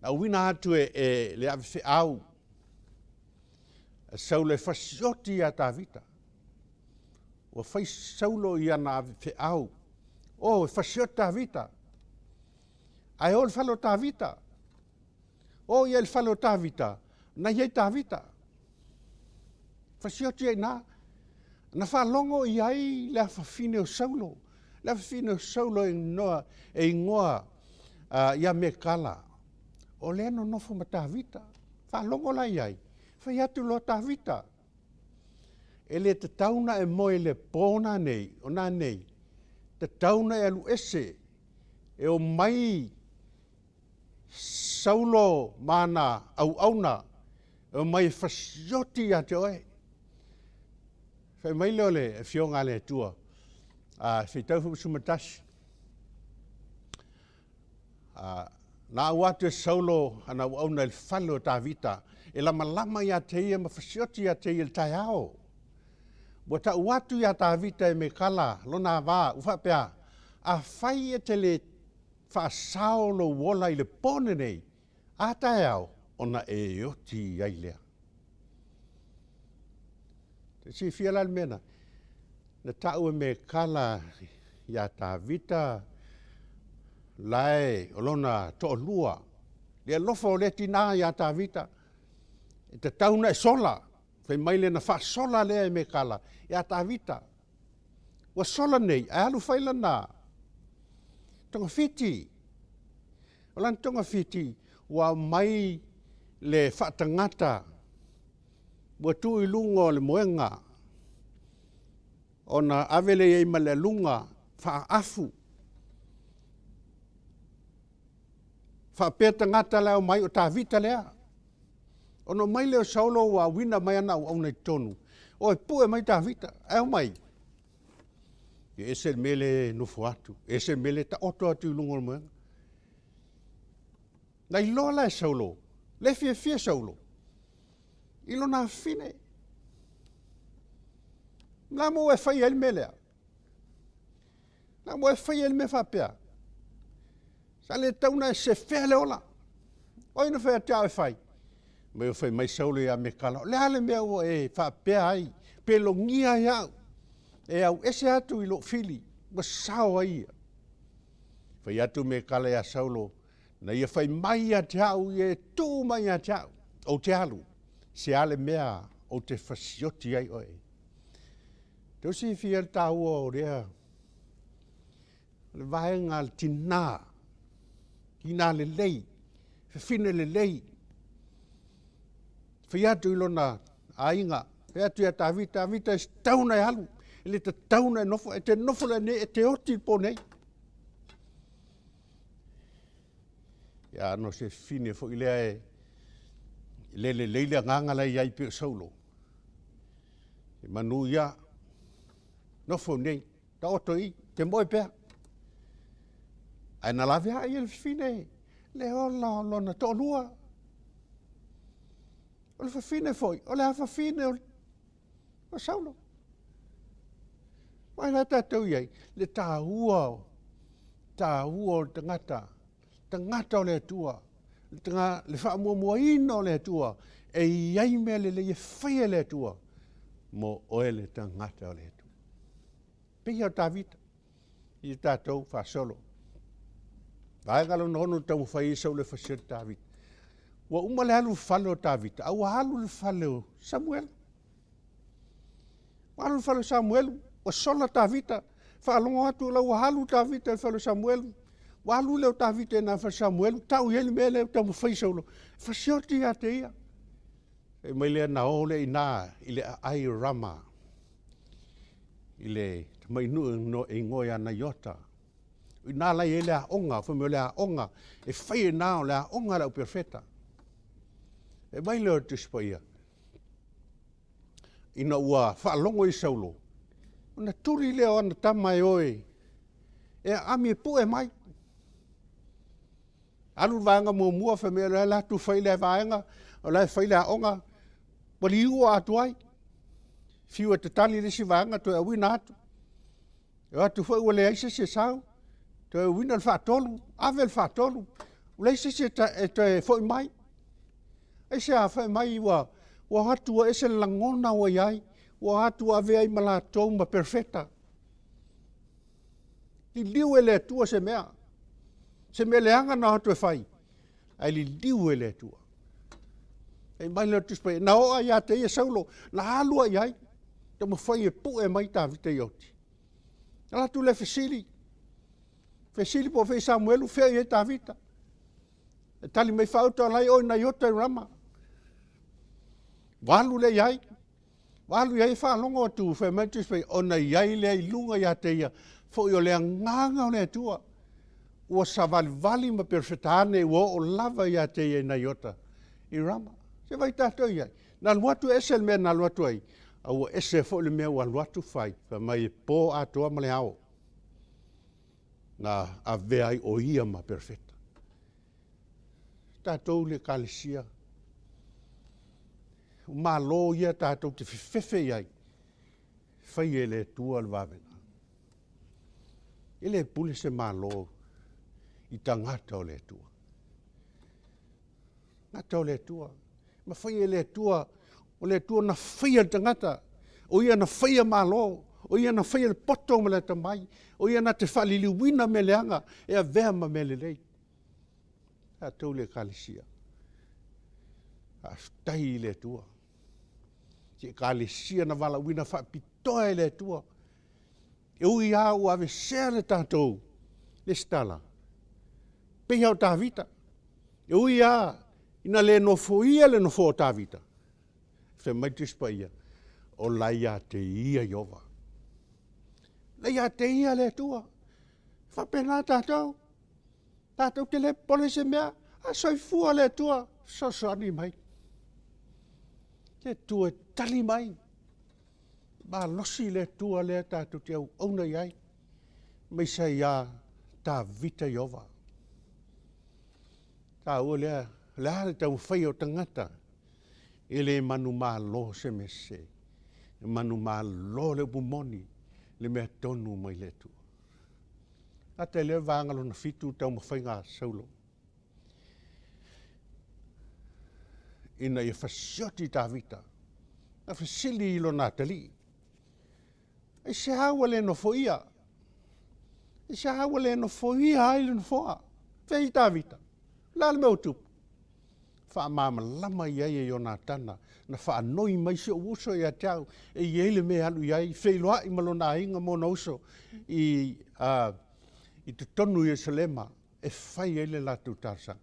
na auina atu e le avefeau, Saulo e fasioti iā Tavita. Ua fai Saulo i ana avefeau, o e fasioti Tavita. Ae o le fale o Tavita. O ia i le fale o Tavita, na i ai Tavita. Fasioti ai na. Na faalogo i ai le afafine o Saulo. Le afafine o Saulo e igoa, e igoa ia Mekala. O lea nonofo ma Tavita. Faalogo la i ai. Fai atu loa Tavita. E le tatau na e moe i le pō nanei, o nanei, tatau na e alu ese, e o mai Saulo ma ana auauna, e o mai e fasioti ia te oe. Fai mai lea o le Afioga a le Atua, faitau 11, na au atu e Saulo ana auauna i le fale o Tavita, e lamalama ia te ia ma fasioti ia te ia i le taeao. Ua tau atu iā Tavita e Mekala lona avā, ua faapea, afai e te le faasao lou ola i le pō lenei, a taeao, ona e oti ai lea. Te silafia la le mea na, na tau e Mekala iā Tavita, lae o lona toalua, le alofa o lea tinā iā Tavita, e tatau na e sola, fai mai le na faasola lea e Mekala iā Tavita. Ua sola nei, ae alu fai lana togafiti. O lana togafiti, ua aumai le faatagata, ua tuu i luga o le moega. Ona ave le iai ma le aluga faaafu. Faapea tagata la e omai o Tavita lea. Ona omai lea o Saulo ua auina mai ana auauna i totonu, o e pue mai Tavita, ae omai, e ese le mea lea e nofo atu, ese le mea lea e taoto atu i luga o le moega. Na iloa la e Saulo, le fiafia Saulo i lona afafine. La mo e fai ai le mea lea. La mo e fai ai le mea faapea. Sa le tau na e sefea le ola. O ai na fai atu e fai? Mai o fai mai Saulo ia Mekala, o le a le mea ua e faapea ai, pe logia ai au, e au ese atu i lou fili, ua sao ai ia. Fai atu Mekala ia Saulo, na ia fai mai ia te au, ia e tuu mai ia te au, ou te alu, se a le mea ou te fasioti ai oe. Tau silafia le taua o lea le vaega a le tinā, tinā lelei, fafine lelei, fai atu i lona aiga, fai atu ia Tavita, Tavita e tatau ona e alu, e le tatau ona e nofo, e te nofo le nei, e te oti i le po nei. Ia no se fafine foi lea e le lelei le agaga la e i ai pei o Saulo. E manu ia, nofo nei, taoto i, te moe pea. Ae na laveai e le fafine le ola o lona toalua. O le fafine foi, o le afafine o Saulo. Mai la tatou i ai, le taua, taua o le tagata, tagata o le Atua, le faamuamuaina o le Atua, e i ai mea lelei e fai e le Atua, mo oe le tagata o le Atua. Pei o Tavita, i tatou faasolo. Vaega lona ono taumafai ai Saulo e fasioti Tavita. Ua uma le alu i le fale o Tavita, a ua alu i le fale o Samuelu. Ua alu i le fale o Samuelu, ua sola Tavita, faalogo atu la ua alu Tavita i le fale o Samuelu. Ua alu lea o Tavita i na fale o Samuelu, tau i ai le mea lea ua taumafai Saulo, fasioti ia te ia. Fai mai lea na o lea i ina i le aai o Rama, i le tamainuu e igoa ia Naiota. O ina la i ai le aoga, fai mai o le aoga, e fai e na o le aoga a le au perofeta. E mai lea o le Tusi Paia, ina ua faalogo i Saulo, ona tuli lea o ana tama e oe, e aami e pue mai. Alu le vaega muamua, fai mai o le la atu fai le vaega, o la e fai le aoga, ua liua atu ai. Fiu e tatali le isi vaega, toe auina atu. E o atu foi ua leai se isi e sau, toe auina le faatolu, ave le faatolu, ua leai se isi e toe foi mai. Aisea fai mai ua atu ua ese le lagona ua i ai, ua atu ua avea ai ma latou ma perofeta. Liliu e le Atua se mea, se mea leaga na o atu e fai, ae liliu e le Atua. E mai le Tusi Paia, na oa ia te ia Saulo, na alu ai ai, taumafai e pue mai Tavita i oti. Na alu atu le fesili, fesili po o fea Samuelu, fea i ai Tavita. E tali mai faauta lai oi nai ota i Rama. Ua alu lea i ai, ua alu i ai e faalogo atu, fai mai le Tusi Paia, ona i ai lea i luga ia te ia, foi o le agaga o le Atua, ua savalivali ma perofeta ane ua oo lava ia te ia i nai ota i Rama. Se vai tatou i ai. Na alu atu ese le mea na alu atu ai, a ua ese foi le mea ua alu atu fai, fai mai e po atoa ma le ao. Na avea ai o ia ma perofeta. Tatou le ekalesia, o malo ia tatou te fefefe i ai, fai e le Atua le vavega. E le pule se malo i tagata o le Atua. Tagata o le Atua. Ma fai e le Atua, o le Atua na faia le tagata, o ia na faia malo, o ia na faia le poto ma le atamai, o ia na te faaliliuina mea leaga e avea ma mea lelei. Tatou le ekalesia. Faafetai i le Atua. Se ekalesia na valaauina faapitoa e le Atua. E ui lava ua avesea le tatou lesitala, pei lava o Tavita. E ui lava ina le nofoia le nofoa o Tavita, fai mai le Tusi Paia, o la ia te ia Ieova. Le ia te ia le Atua. Faapena tatou. Tatou te le popole i se mea, a soifua le Atua, fesoasoani mai. Le Atua e tali mai. Malosi le Atua lea tatou te auauna i ai, aemaise ai ia Tavita Iofa. Taua lea, o le a le taumafai o tagata, e le manumalo se mea sese. E manumalo le upu moni, le mea tonu mai le Atua. Gata i lea vaega lona fitu, taumafaiga a Saulo ina ia fasioti Tavita, na fesili i lona atalii, aisea ua le nofoia? Aisea ua le nofoia ai le nofoa? Fei Tavita, o le a le mea ua tupu? Faamalamalama i ai e Ionatana, na faanoi mai si ou uso ia te au, e i ai le mea e alu i ai, feiloai ma lona aiga ma ona uso i totonu o Ierusalema, e fai ai le latou talosaga.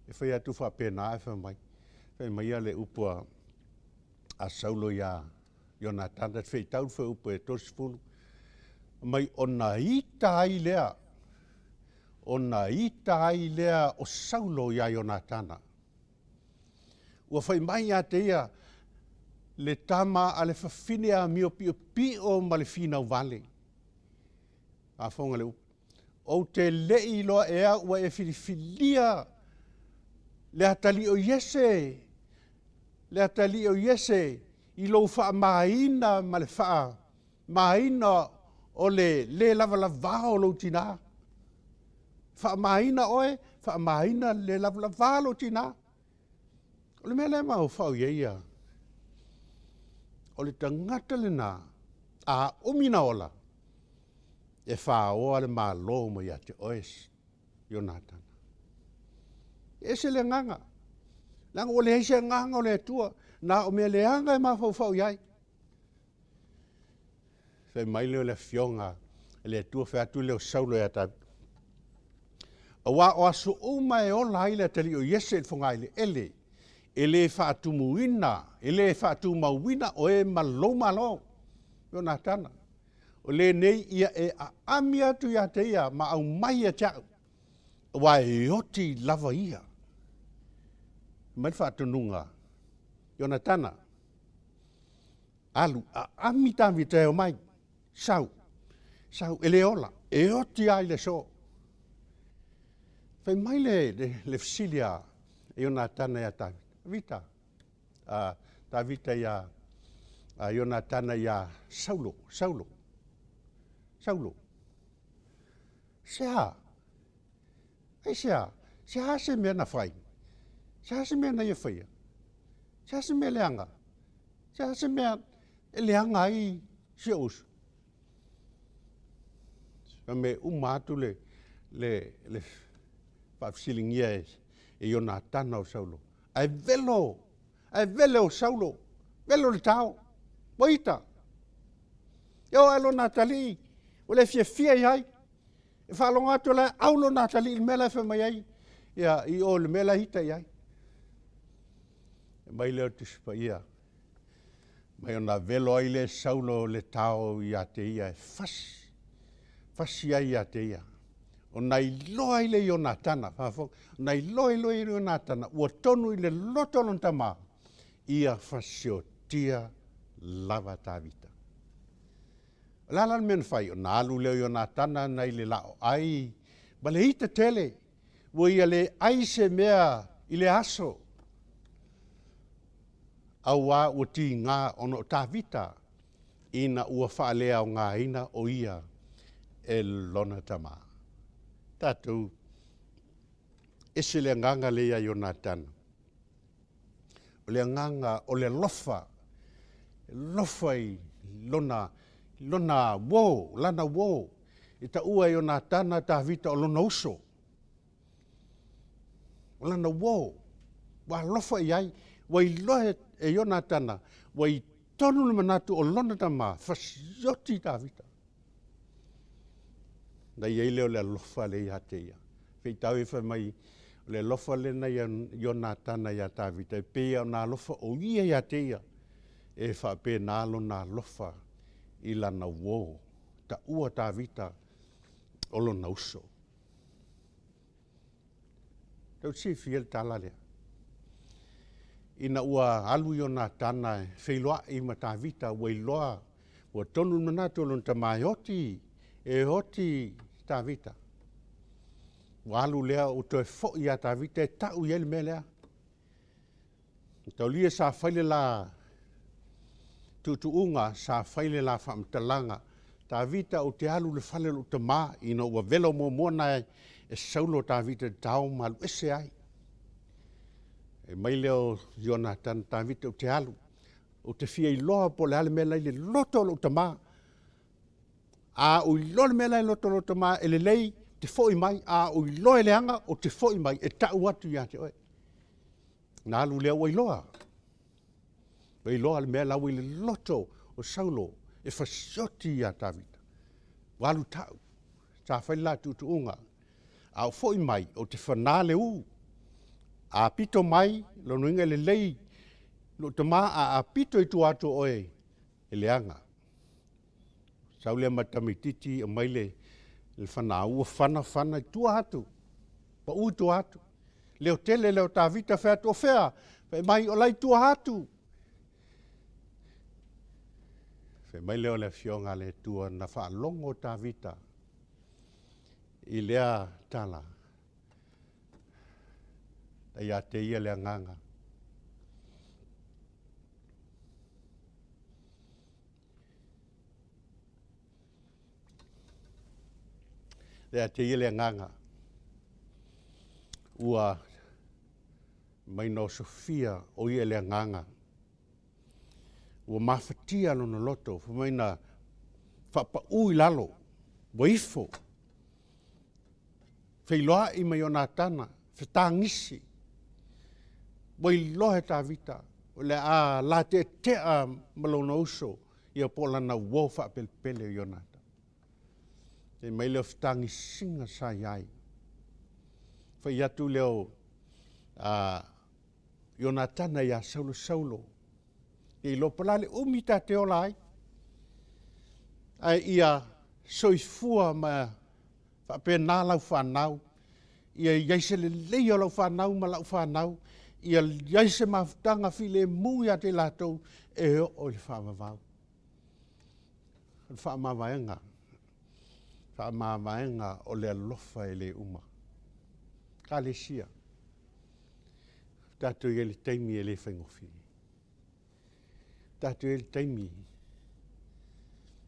E fai atu faapena ae fai mai, fai mai ia le upu a Saulo iā Ionatana, te feitau le fuaiupu e 30, mai ona ita ai lea, ona ita ai lea o Saulo iā Ionatana. Ua fai mai ia te ia le tama a le fafine amio piopio ma le finau vale. Faafofoga le upu. Ou te le i iloa ea ua e filifilia le atalii o Iese, le atalii o Iese i lou faamaina ma le faamaina o le le lavalavao o lou tinā. Faamaina oe, faamaina le lavalavā lou tinā. O le mea lea e mafaufau i ai ia, o le tagata lenā, a umi na ola, e fāoa le Malo mai ia te oe, Ionatana. E ese le agaga, leaga ua leai se agaga o le Atua, na o mea leaga e mafaufau i ai. Fai mai lea o le afioga a le Atua, fai atu lea o Saulo ia Tavita, auā o aso uma e ola ai le atalii o Iese i le fogaeleele, e le faatumuina, e le faatumauina oe ma lou Malo, Ionatana. O lenei ia e aami atu ia te ia ma aumai ia te au, auā e oti lava ia. Mai le faatonuga, Ionatana, alu, aami Tavita e omai, sau, sau, e le ola, e oti lava i le aso. Fai mai le fesili a Ionatana ia Tavita, Tavita, Tavita ia Ionatana ia Saulo, Saulo, Saulo, se a? Aisea? Se a se mea na fai? Se a se mea na ia faia? Se a se mea leaga? Se a se mea e leaga ai si ou uso? Fai mai uma atu le faafesiligia e Ionatana o Saulo. Ae velo, ae vele o Saulo, velo le tao, ua ita. E oo ae lona atalii, ua le fiafia i ai. E faalogo atu la au lona atalii i le mea la e fai mai ai, ia, i o le mea la e ita i ai. E mai lea o le Tusi Paia, mai ona velo ai le Saulo le tao ia te ia e fasi, fasi ai ia te ia. Ona iloa ai le Ionatana, faafofoga, ona iloa ai le Ionatana, ua tonu i le loto o lona tama, ia fasiotia lava Tavita. O le a la le mea na fai? Ona alu lea o Ionatana nai le lao ai, ma le ita tele, ua ia le ai se mea i le aso, auā ua tigā ona o Tavita, ina ua faaleaogaina o ia e lona tama. Tatou ese le agaga lea ia Ionatana. O le agaga o le alofa, alofa i lona uō, lana uō. E taua e Ionatana Tavita o lona uso. O lana uō, ua alofa i ai, ua iloa e Ionatana, ua i tonu le manatu o lona tama, fasioti Tavita. Na i ai lea o le alofa lea ia te ia. Feitau e fai mai, o le alofa lena ia Ionatana ia Tavita, e pei ona alofa o ia ia te ia, e faapena lona alofa. i lana uō, taʻua Tavita o lona uso. Tau silafia le tala lea. Ina ua alu Ionatana e feiloaʻi ma Tavita ua iloa ua tonu le manatu o lona tamā e oti, e oti Tavita. Ua alu lea ua toe foʻi iā Tavita e taʻu i ai le mea lea. Taulia sa fai le la tuutuuga, sa fai le la faamatalaga. Tavita ou te alu i le fale o lou tamā, ina ua velo muamua na e Saulo Tavita i le tao ma alu ese ai. E mai lea o Ionatana, Tavita ou te alu, ou te fia iloa po o le a le mea la i le loto o lou tamā. A ou iloa le mea la i le loto o lou tamā e lelei, te foi mai, a ou iloa e leaga, ou te foi mai e tau atu ia te oe. Na alu lea ua iloa. Ua iloa le mea la ua i le loto o Saulo e fasioti iā Tavita. Ua alu tau. Sa fai le la tuutuuga. A ou foi mai, ou te fanā le ū. A pito mai, lona uiga e lelei lou tamā, a apito i tua atu o oe, e leaga. Sau lea ma le tamaitiiti aumai le fanā, ua fana fana i tua atu, paʻu i tua atu. Leo tele lea o Tavita fai atu, o fea? Fai mai, o la i tua atu. Fai mai lea o le Afioga a le Atua na faalogo Tavita i lea tala. E ia te ia le agaga. Ia te ia le agaga. Ua mai na osofia o ia le agaga. Ua mafatia lona loto, fai mai na faapaū i lalo, ua ifo, feiloai ma Ionatana, fetagisi, ua iloa e Tavita, o le a lateatea ma lona uso, ia po o lana uō faapelepele o Ionatana. Fai mai le fetagisiga sa i ai. Fai atu lea o Ionatana iā Saulo, Saulo, ia iloa po o le a le umi ta te ola ai, ae ia soifua ma faapena lau fanau, ia i ai se lelei o lau fanau ma lau fanau, ia i ai se mafutaga filemu ia te i latou e oo i le faavavau. O le faamavaega, faamavaega o le alofa e le uma. Ekalesia, tatou i ai i le taimi e le faigofie. Tatou i ai i le taimi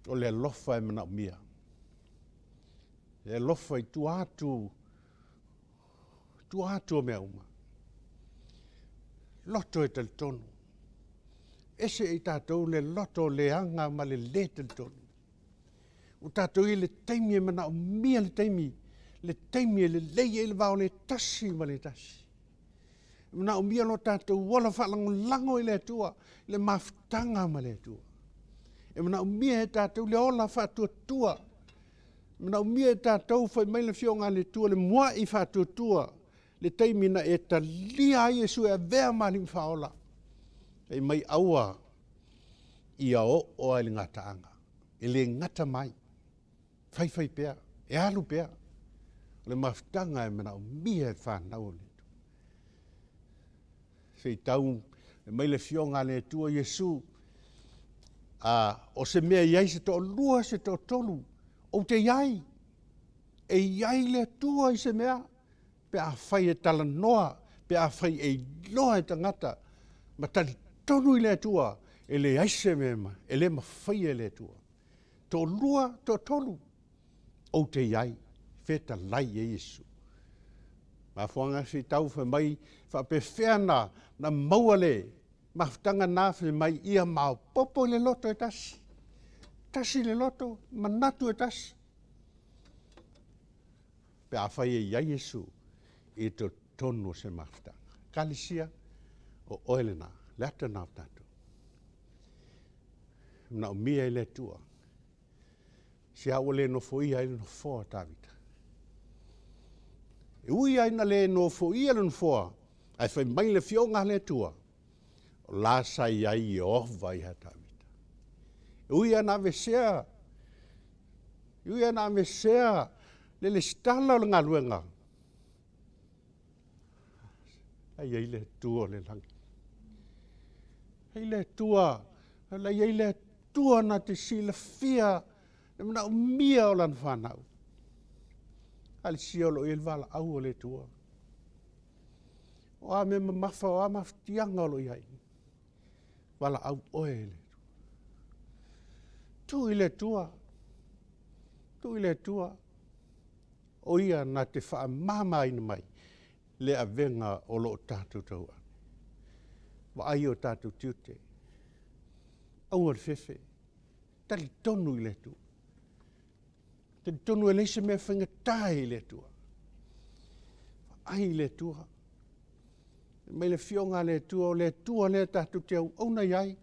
o le alofa e manaomia. E alofa i tua atu, tua atu o mea uma. Loto e talitonu. Ese i tatou le loto leaga ma le lē talitonu. Ua tatou i ai i le taimi e manaomia le taimi, le taimi e lelei ai le va o le tasi ma le tasi. E manaomia lo tatou ola faalagolago i le Atua, le mafutaga ma le Atua. E manaomia e tatou le ola faatuatua. E manaomia e tatou, fai mai le Afioga a le Atua, le muai faatuatua, le taimi na e talia ai Iesu e avea ma Alii ma Faaola. Fai mai aua ia oo lava i le gataaga. E le gata mai, faifai pea, e alu pea. O le mafutaga e manaomia e le fanau o le Atua. Se i tau mai le Afioga a le Atua Iesu, o se mea e i ai se toalua se toatolu, ou te i ai. E i ai le Atua i se mea, pe afai e talanoa, pe afai e iloa e tagata, ma talitonu i le Atua, e leai se mea e le mafaia e le Atua. Toalua, toatolu, ou te i ai, fetalai i ai Iesu. Mafuaaga se i tau fai mai faapefea na maua le mafutaga na fai mai ia maopoopo i le loto e tasi. Tasi le loto, manatu e tasi. Pe afai e i ai Iesu i totonu o se mafutaga. Ekalesia, o oe lena, le ata lena o tatou. Manaomia e le Atua. Se a ua le nofoia ai le nofoa o Tavita. E ui ai na le nofoia le nofoa, ae fai mai le Afioga a le Atua, o la sa i ai Ieova ia Tavita. E ui ana avesea, e ui ana avesea le lesitala o le galuega. Lai ai le Atua o le lagi. Ai le Atua, lai ai le Atua na te silafia le manaomia o lana fanau. A le sia o loo i ai le valaau o le Atua. O a mea mamafa, o a mafatiaga o loo i ai. Valaau oe e le Atua. Tuu i le Atua. Tuu i le Atua. O ia na te faamamaina mai le avega o loo tatou tauave. Vaai o tatou tiute. Aua le fefe. Talitonu i le Atua. Talitonu e leai se mea faigata i le Atua. Vaai i le Atua. Mai le afioga a le Atua, o le Atua lea tatou te auauna i ai.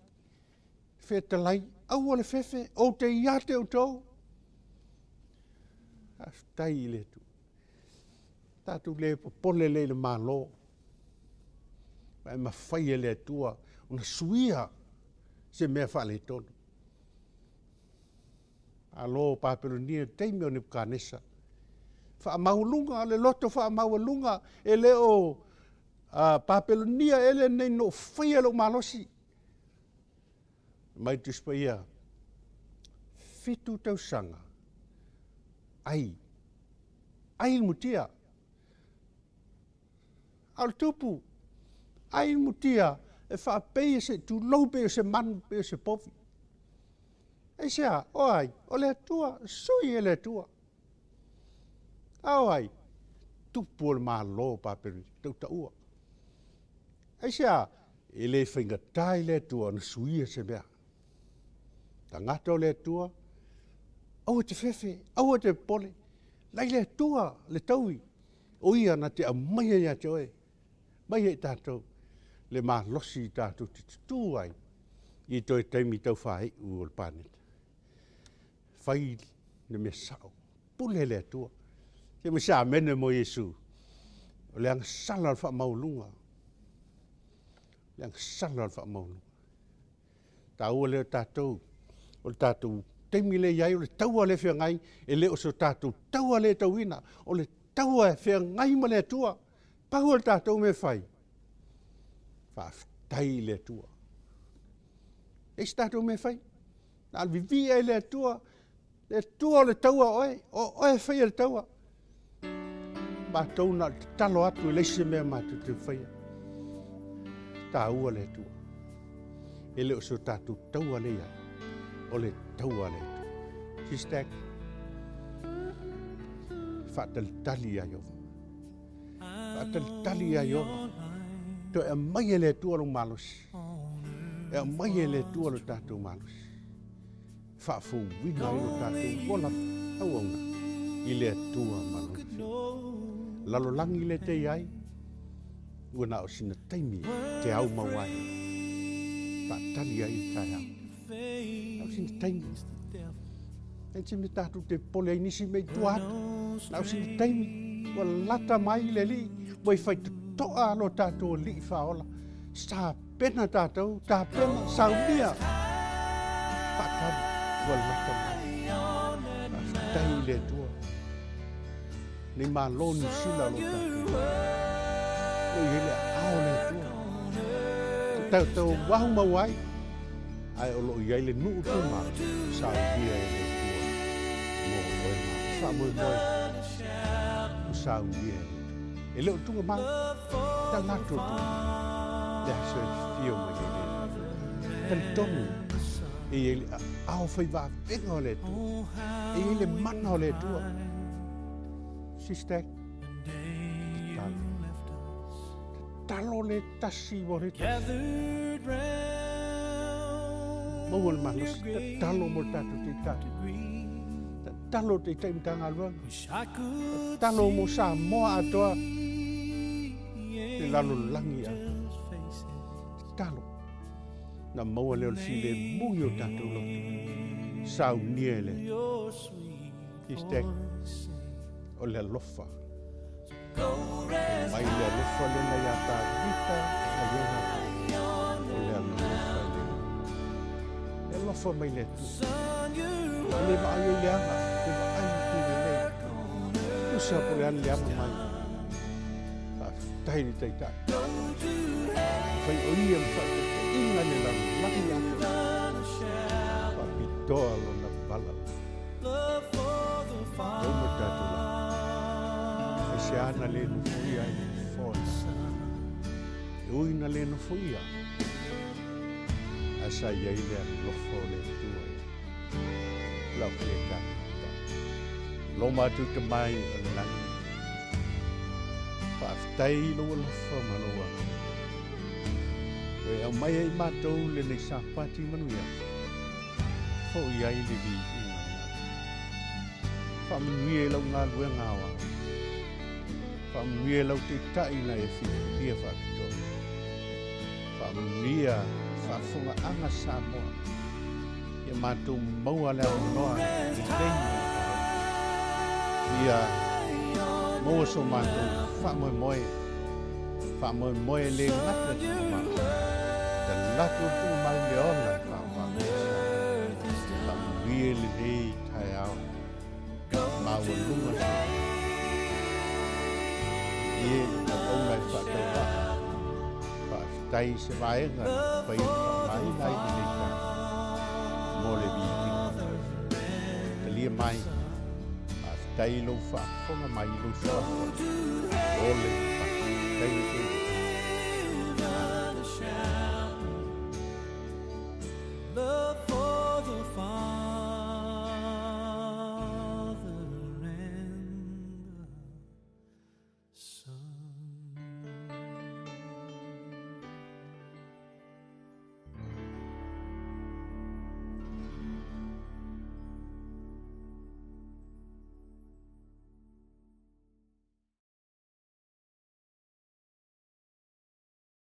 Fetalai, aua le fefe, ou te ia te outou. Faafetai i le Atua. Tatou le popole lea i le Malo. Ma e mafai e le Atua ona suia se mea faaletonu. Malo o Papelonia i le taimi o Nebukanesa. Faamaualuga, le loto faamaualuga, e le o Papelonia e lenei no faia lou malosi. Mai Tusi Paia, 7 tausaga, ai, ai le mutia. A o le tupu, ai le mutia, e faapei e se tulou pe o se manu, pe o se povi. Aisea, o ai, o le Atua, sui e le Atua. A o ai, tupu o le malo Papelonia, tautaua. Aisea, e le faigata i le Atua ona suia se mea. Tagata o le Atua, aua te fefe, aua te popole. Lai le Atua le taui, o ia na te aumaia ia te oe. Mai e tatou le malosi i tatou te tutū ai i toe taimi tau faaiu o le paneta. Fai le mea sao, pule le Atua. Se ma se amene mo Iesu. O le agasala o le faamaualuga. Le agasala o le faamaualuga. Taua lea o tatou, o le tatou taimi le iai, o le taua le feagai, e le o so tatou taua le tauina, o le taua e feagai ma le Atua. Pau o le tatou mea fai, faafetai i le Atua. E se tatou mea fai, na le vivia i le Atua, le Atua o le taua oe, o oe faia le taua. Matou na o le tatalo atu e leai se mea matou te faia. Taua le Atua. E le o so tatou taua le iai, o le taua le Atua. Sister, faatalitali ia Ieova. Faatalitali ia Ieova. Toe aumai e le Atua lou malosi. E aumai e le Atua lo tatou malosi. Faafouina ai lo tatou ola auauna i le Atua ma lona Fiu. Lalolagi le te iai, ua na o sina taimi te au mau ai. Faatali ai le taeao. Na o sina taimi. E te me tatou te popole ai nisi mea i tua atu. Na o sina taimi, ua lata mai le alii, ua i fai totoa lo tatou alii faaola. Sa pena tatou, tapena, saunia. Faatali, ua lata mai. Faafetai i le Atua. Nei malo Niu Sila o lo tatou. Lo i ai le aao o le Atua. Tatou wahu mau ai, ae o loo i ai le nuu tuma, saunia e le Atua. Mo oe ma faamoemoe, o saunia e le Atua. E le o tunga mau, ta lato tu, le aso e fio mai ai le Atua. Talitonu, e i ai le aao fai vavega o le Atua. E i ai le mana o le Atua. Sister, tatalo. Tatalo le tasi mo le tasi. Maua le malosi, tatalo mo le tatou taitai. Tatalo taitai Matagaluega. Tatalo mo Samoa atoa. Le lalolagi atoa. Tatalo. Na maua lea o le filemu i o tatou loto. Saunia e le Atua. Sister, o le alofa. Mai le alofa lena ia Tavita ma Ionata. O le alofa lena. alofa mai le Atua. E le vaai ai le aga, te vaai i tu lelei. Tusa po le a le leaga mai. Faafetai i le Taitai. Fai o ia ma faataitaiga i le lalolagi atoa. Faapitoa lona vala. E uma tatou lagi. Aisea na le nofoia ai le nofoa o le E ui na le nofoia, ae sa i ai le alofa o le Atua ia lau le tatou tatalo. Lo matou tamai o le lagi, faafetai i lou alofa ma lou agalelei. Ua e aumai ai matou lenei Sapati manuia, fo'i ai le viiga ia te oe. Faamanuia i lau galuega aoao. Faamanuia i lau Taitai na e filifilia faapitoa. Faamanuia faafofogaaga Samoa. Ia matou maua le avanoa lelei ma le taua. Ia maua so matou faamoemoe, faamoemoe le gata i le tuugamau, talatū le tuugamau i le ola e faavavau ai sa. Faamanuia i lenei taeao maualuga le soifua. Ie, auauna e faatauvaa. Faafetai i se vaega na mafai ona faaaogaina ai lenei taeao mo le viiga. Talia mai, faafetai i lou faafofoga mai i lou suafa o le faafetai le